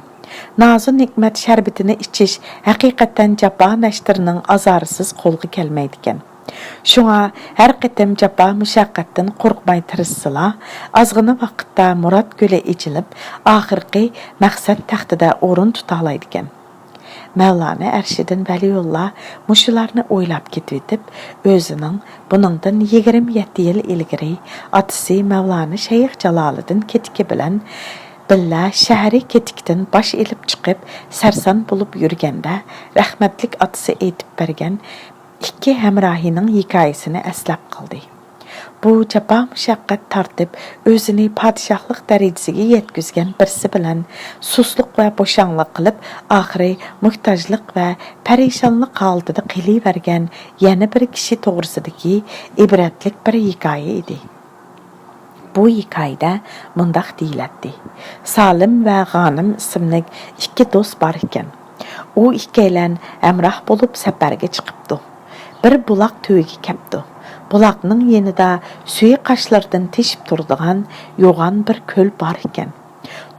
نازۇ نېمەت شەربىتىنى ئىچىش ھەقىقەتەن جاپا نەشتىرىنىڭ ئازارىسىز قولغا كەلمەيدىكەن. شۇڭا ھەر قېتىم جاپا مۇشەققەتتىن قورقماي تىرىشسىلا، ئازغىنە ۋاقىتتا مۇراد گۈلى ئېچىلىپ، ئاخىرقى مەقسەت تەختىدە ئورۇن تۇتالايدىكەن. مەۋلانا ئەرشىدىن ۋەلىيۇللا مۇشۇلارنى ئويلاپ كېتىۋېتىپ، ئۆزىنىڭ بۇنىڭدىن يىگىرمە يەتتە يىل ئىلگىرى ئاتىسى مەۋلانا شەيخ جالالىدىن كېتىكى بىلەن بىللە شەھەرى كېتىكتىن باش ئېلىپ چىقىپ، سەرسان بولۇپ يۈرگەندە، رەھمەتلىك ئاتىسى ئېيتىپ بەرگەن ئىككى ھەمراھىنىڭ ھېكايىسىنى ئەسلەپ قالدى. بۇ جاپا-مۇشەققەت تارتىپ، ئۆزىنى پادىشاھلىق دەرىجىسىگە يەتكۈزگەن بىرسى بىلەن سۇسلۇق ۋە بوشاڭلىق قىلىپ، ئاخىرى موھتاجلىق ۋە پەرىشانلىق ھالىتىدە قېلىۋەرگەن يەنە بىر كىشى توغرىسىدىكى ئىبرەتلىك بىر ھېكايە ئىدى. بۇ ھېكايىدە مۇنداق دېيىلەتتى: سالىم ۋە غانىم ئىسىملىك ئىككى دوست بار ئىكەن. ئۇ ئىككىيلەن ھەمراھ بولۇپ سەپەرگە چىقىپتۇ. بىر بۇلاق تۈۋىگە كەپتۇ. بۇلاقنىڭ يېنىدا سۈيى قاشلىرىدىن تېشىپ تۇرىدىغان يوغان بىر كۆل بار ئىكەن.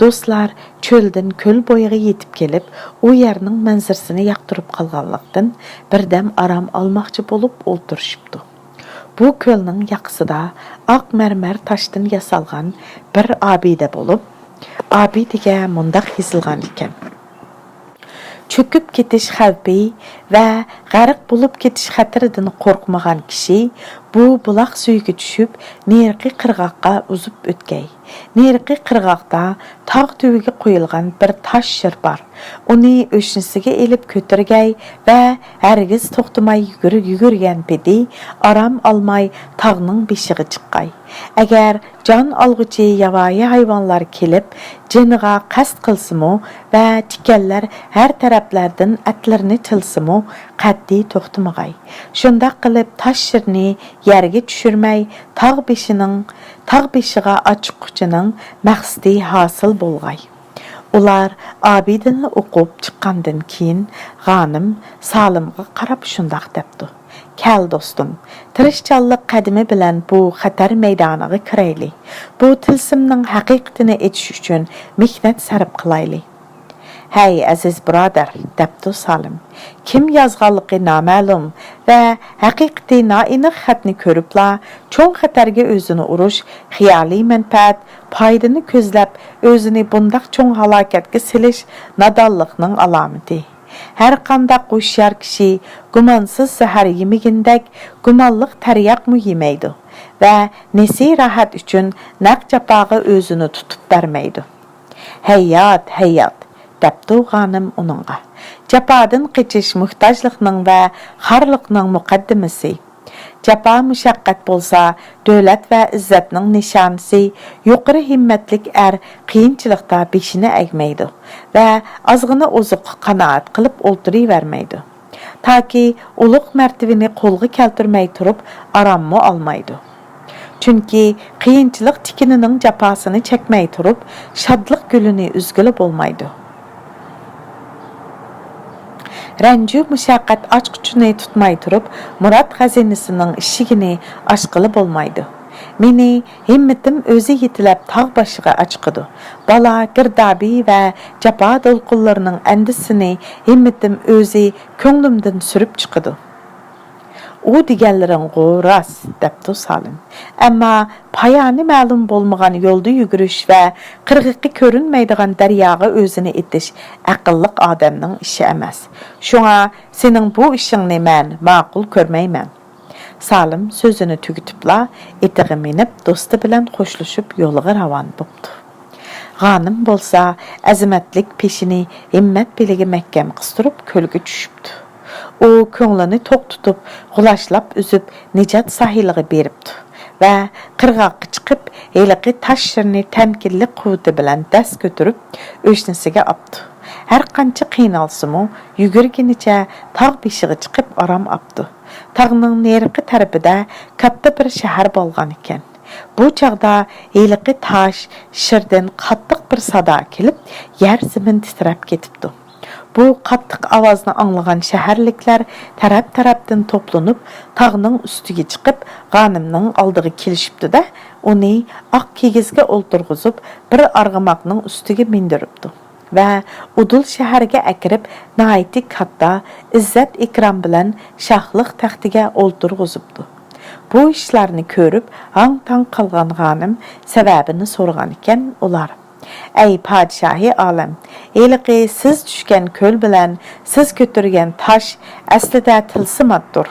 دوستلار چۆلدىن كۆل بويىغا يېتىپ كېلىپ، ئۇ يەرنىڭ مەنزىرىسىنى ياقتۇرۇپ قالغانلىقتىن، بىردەم ئارام ئالماقچى بولۇپ ئولتۇرۇشۇپتۇ. بۇ كۆلنىڭ ياقىسىدا ئاق مەرمەر تاشتىن ياسالغان بىر ئابىدە بولۇپ، ئابىدىگە مۇنداق يېزىلغان ئىكەن: چۆكۈپ كېتىش خەۋپى ۋە غەرق بولۇپ كېتىش خەتىرىدىن قورقمىغان كىشى بۇ بۇلاق سۈيىگە چۈشۈپ، نېرىقى قىرغاققا ئۇزۇپ ئۆتكەي. نېرىقى قىرغاقتا تاغ تۈۋىگە قويۇلغان بىر تاش شىر بار. ئۇنى ئۆشنىسىگە ئېلىپ كۆتۈرگەي ۋە ھەرگىز توختىماي يۈگۈر-، يۈگۈرگەن پېتى ئارام ئالماي تاغنىڭ بېشىغا چىققاي. ئەگەر جان ئالغۇچى ياۋايى ھايۋانلار كېلىپ، جېنىغا قەست قىلسىمۇ ۋە تىكەنلەر ھەر تەرەپلەردىن ئەتلىرىنى تىلسىمۇ، قەتئىي توختىمىغاي. شۇنداق قىلىپ تاش شىرنى يەرگە چۈشۈرمەي، تاغ بېشىنىڭ، تاغ بېشىغا ئاچىققۇچىنىڭ مەقسىتى ھاسىل بولغاي. ئۇلار ئابىدىنى ئوقۇپ چىققاندىن كېيىن، غانىم سالىمغا قاراپ شۇنداق دەپتۇ: كەل، دوستۇم، تىرىشچانلىق قەدىمى بىلەن بۇ خەتەر مەيدانىغا كىرەيلى. بۇ تىلسىمنىڭ ھەقىقىتىنى ئېچىش ئۈچۈن مېھنەت سەرپ قىلايلى. ھەي، ئەزىز بۇرادەر، دەپتۇ سالىم، كىم يازغانلىقى نامەلۇم ۋە ھەقىقىتى نائېنىق خەتنى كۆرۈپلا، چوڭ خەتەرگە ئۆزىنى ئۇرۇش، خىيالىي مەنپەئەت، پايدىنى كۆزلەپ، ئۆزىنى بۇنداق چوڭ ھالاكەتكە سېلىش نادانلىقنىڭ ئالامىتى. ھەرقانداق ھوشيار كىشى گۇمانسىز زەھەر يېمىگىندەك، گۇمانلىق تەرياقمۇ يېمەيدۇ ۋە نېسى راھەت ئۈچۈن نەق جاپاغا ئۆزىنى تۇتۇپ بەرمەيدۇ. ھەييات، ھەييات، دەپتۇ غانىم ئۇنىڭغا. جاپادىن قېچىش موھتاجلىقنىڭ ۋە خارلىقنىڭ مۇقەددىمىسى. جاپا-مۇشەققەت بولسا دۆلەت ۋە ئىززەتنىڭ نىشانىسى. يۇقىرى ھىممەتلىك ئەر قىيىنچىلىقتا بېشىنى ئەگمەيدۇ ۋە ئازغىنە ئوزۇققا قانائەت قىلىپ ئولتۇرۇۋەرمەيدۇ. تاكى ئۇلۇغ مەرتىۋىنى قولغا كەلتۈرمەي تۇرۇپ ئاراممۇ ئالمايدۇ. چۈنكى قىيىنچىلىق تىكىنىنىڭ جاپاسىنى چەكمەي تۇرۇپ، شادلىق گۈلىنى ئۈزگىلى بولمايدۇ. رەنجۇ مۇشەققەت ئاچقۇچىنى تۇتماي تۇرۇپ، مۇراد خەزىنىسىنىڭ ئىشىكىنى ئاچقىلى بولمايدۇ. مېنى ھىممىتىم ئۆزى يېتىلەپ تاغ باشىغا ئاچىقىدۇ. بالا گىردابى ۋە جاپا دولقۇنلىرىنىڭ ئەندىزىسىنى ھىممىتىم ئۆزى كۆڭلۈمدىن سۈرۈپ چىقىدۇ. ئۇ دېگەنلىرىڭغۇ راست، دەپتۇ سالىم. ئەمما پايانى مەلۇم بولمىغان يولدا يۈگۈرۈش ۋە قىرغىقى كۆرۈنمەيدىغان دەرياغا ئۆزىنى ئېتىش ئەقىللىق ئادەمنىڭ ئىشى ئەمەس. شۇڭا سېنىڭ بۇ ئىشىڭنى مەن ماقۇل كۆرمەيمەن. سالىم سۆزىنى تۈگىتىپلا، ئېتىغا مىنىپ، دوستى بىلەن خوشلىشىپ يولىغا راۋان بوپتۇ. غانىم بولسا ئەزىمەتلىك پېشىنى ھىممەت بېلىگە مەھكەم قىستۇرۇپ كۆلگە چۈشۈپتۇ. ئۇ كۆڭلىنى توق تۇتۇپ، غۇلاچلاپ ئۈزۈپ، نىجات ساھىلىغا بېرىپتۇ ۋە قىرغاققا چىقىپ، ھېلىقى تاش شىرنى تەمكىنلىك قۇۋۋىتى بىلەن دەس كۆتۈرۈپ، ئۆشنىسىگە ئاپتۇ. ھەرقانچە قىينالسىمۇ، يۈگۈرگىنىچە تاغ بېشىغا چىقىپ ئارام ئاپتۇ. تاغنىڭ نېرىقى تەرىپىدە كاتتا بىر شەھەر بولغان ئىكەن. بۇ چاغدا ھېلىقى تاش شىردىن قاتتىق بىر سادا كېلىپ، يەر زېمىن تىترەپ كېتىپتۇ. بۇ قاتتىق ئاۋازنى ئاڭلىغان شەھەرلىكلەر تەرەپ-تەرەپتىن توپلىنىپ، تاغنىڭ ئۈستىگە چىقىپ، غانىمنىڭ ئالدىغا كېلىشىپتۇ-دە، ئۇنى ئاق كىگىزگە ئولتۇرغۇزۇپ، بىر ئارغىماقنىڭ ئۈستىگە مىندۈرۈپتۇ ۋە ئۇدۇل شەھەرگە ئەكىرىپ، ناھايىتى كاتتا ئىززەت-ئىكرام بىلەن شاھلىق تەختىگە ئولتۇرغۇزۇپتۇ. بۇ ئىشلارنى كۆرۈپ، ھاڭ-تاڭ قالغان غانىم سەۋەبىنى سورىغانىكەن ئۇلار. ئەي پادىشاھى ئالەم، ھېلىقى سىز چۈشكەن كۆل بىلەن سىز كۆتۈرگەن تاش ئەسلىدە تىلسىماتتۇر.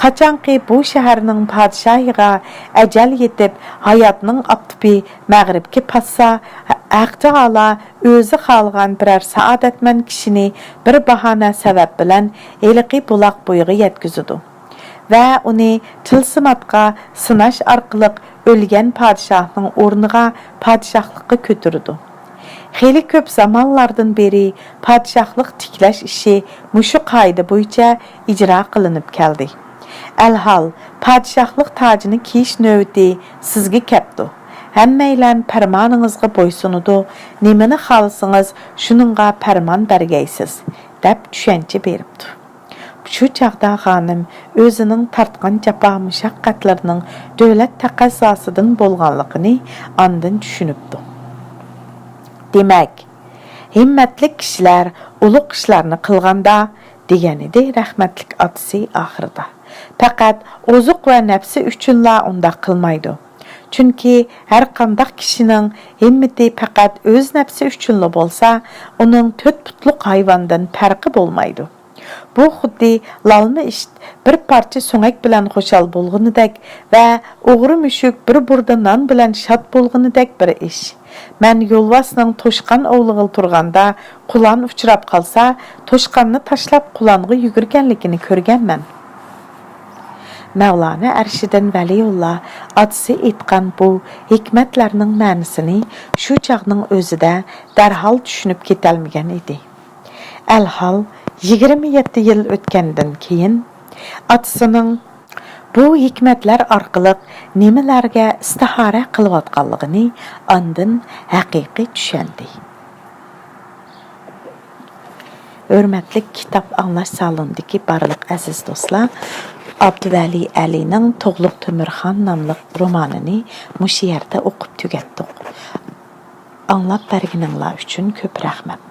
قاچانقى بۇ شەھەرنىڭ پادىشاھىغا ئەجەل يېتىپ، ھاياتنىڭ ئاپتىپى مەغرىبكە پاتسا، ھەق تائالا ئۆزى خالىغان بىرەر سائادەتمەن كىشىنى بىر باھانە سەۋەب بىلەن ھېلىقى بۇلاق بويىغا يەتكۈزىدۇ ۋە ئۇنى تىلسىماتقا سىناش ئارقىلىق ئۆلگەن پادىشاھنىڭ ئورنىغا پادىشاھلىققا كۆتۈرىدۇ. خېلى كۆپ زامانلاردىن بېرى پادىشاھلىق تىكلەش ئىشى مۇشۇ قائىدە بويىچە ئىجرا قىلىنىپ كەلدى. ئەلھال، پادىشاھلىق تاجىنى كىيىش نۆۋىتى سىزگە كەپتۇ. ھەممەيلەن پەرمانىڭىزغا بويسۇنىدۇ، نېمىنى خالىسىڭىز، شۇنىڭغا پەرمان بەرگەيسىز، دەپ چۈشەنچە بېرىپتۇ. شۇ چاغدا غانىم ئۆزىنىڭ تارتقان جاپا-مۇشەققەتلىرىنىڭ دۆلەت تەقەززاسىدىن بولغانلىقىنى ئاندىن چۈشىنىپتۇ. دېمەك، ھىممەتلىك كىشىلەر ئۇلۇغ ئىشلارنى قىلغاندا، دېگەنىدى رەھمەتلىك ئاتىسى ئاخىرىدا. پەقەت ئوزۇق ۋە نەپسى ئۈچۈنلا ئۇنداق قىلمايدۇ. چۈنكى ھەرقانداق كىشىنىڭ ھىممىتى پەقەت ئۆز نەپسى ئۈچۈنلا بولسا، ئۇنىڭ تۆت پۇتلۇق ھايۋاندىن پەرقى بولمايدۇ. بۇ خۇددى لالما ئىت بىر پارچە سۆڭەك بىلەن خۇشال بولغىنىدەك ۋە ئوغرى مۈشۈك بىر بۇردا نان بىلەن شاد بولغىنىدەك بىر ئىش. مەن يولۋاسنىڭ توشقان ئوۋلىغىلى تۇرغاندا قۇلان ئۇچراپ قالسا، توشقاننى تاشلاپ قۇلانغا يۈگۈرگەنلىكىنى كۆرگەنمەن. مەۋلانا ئەرشىدىن ۋەلىيۇللا ئاتىسى ئېيتقان بۇ ھېكمەتلەرنىڭ مەنىسىنى شۇ چاغنىڭ ئۆزىدە دەرھال چۈشىنىپ كېتەلمىگەن ئىدى. ئەلھال، يىگىرمە يەتتە يىل ئۆتكەندىن كېيىن، ئاتىسىنىڭ بۇ ھېكمەتلەر ئارقىلىق نېمىلەرگە ئىستىخارە قىلىۋاتقانلىقىنى ئاندىن ھەقىقىي چۈشەندى. ھۆرمەتلىك كىتاب ئاڭلاش سالونىدىكى بارلىق ئەزىز دوستلار، ئابدۇۋەلى ئەلىنىڭ تۇغلۇق تۆمۈرخان ناملىق رومانىنى مۇشۇ يەردە ئوقۇپ تۈگەتتۇق. ئاڭلاپ بەرگىنىڭلار ئۈچۈن كۆپ رەھمەت.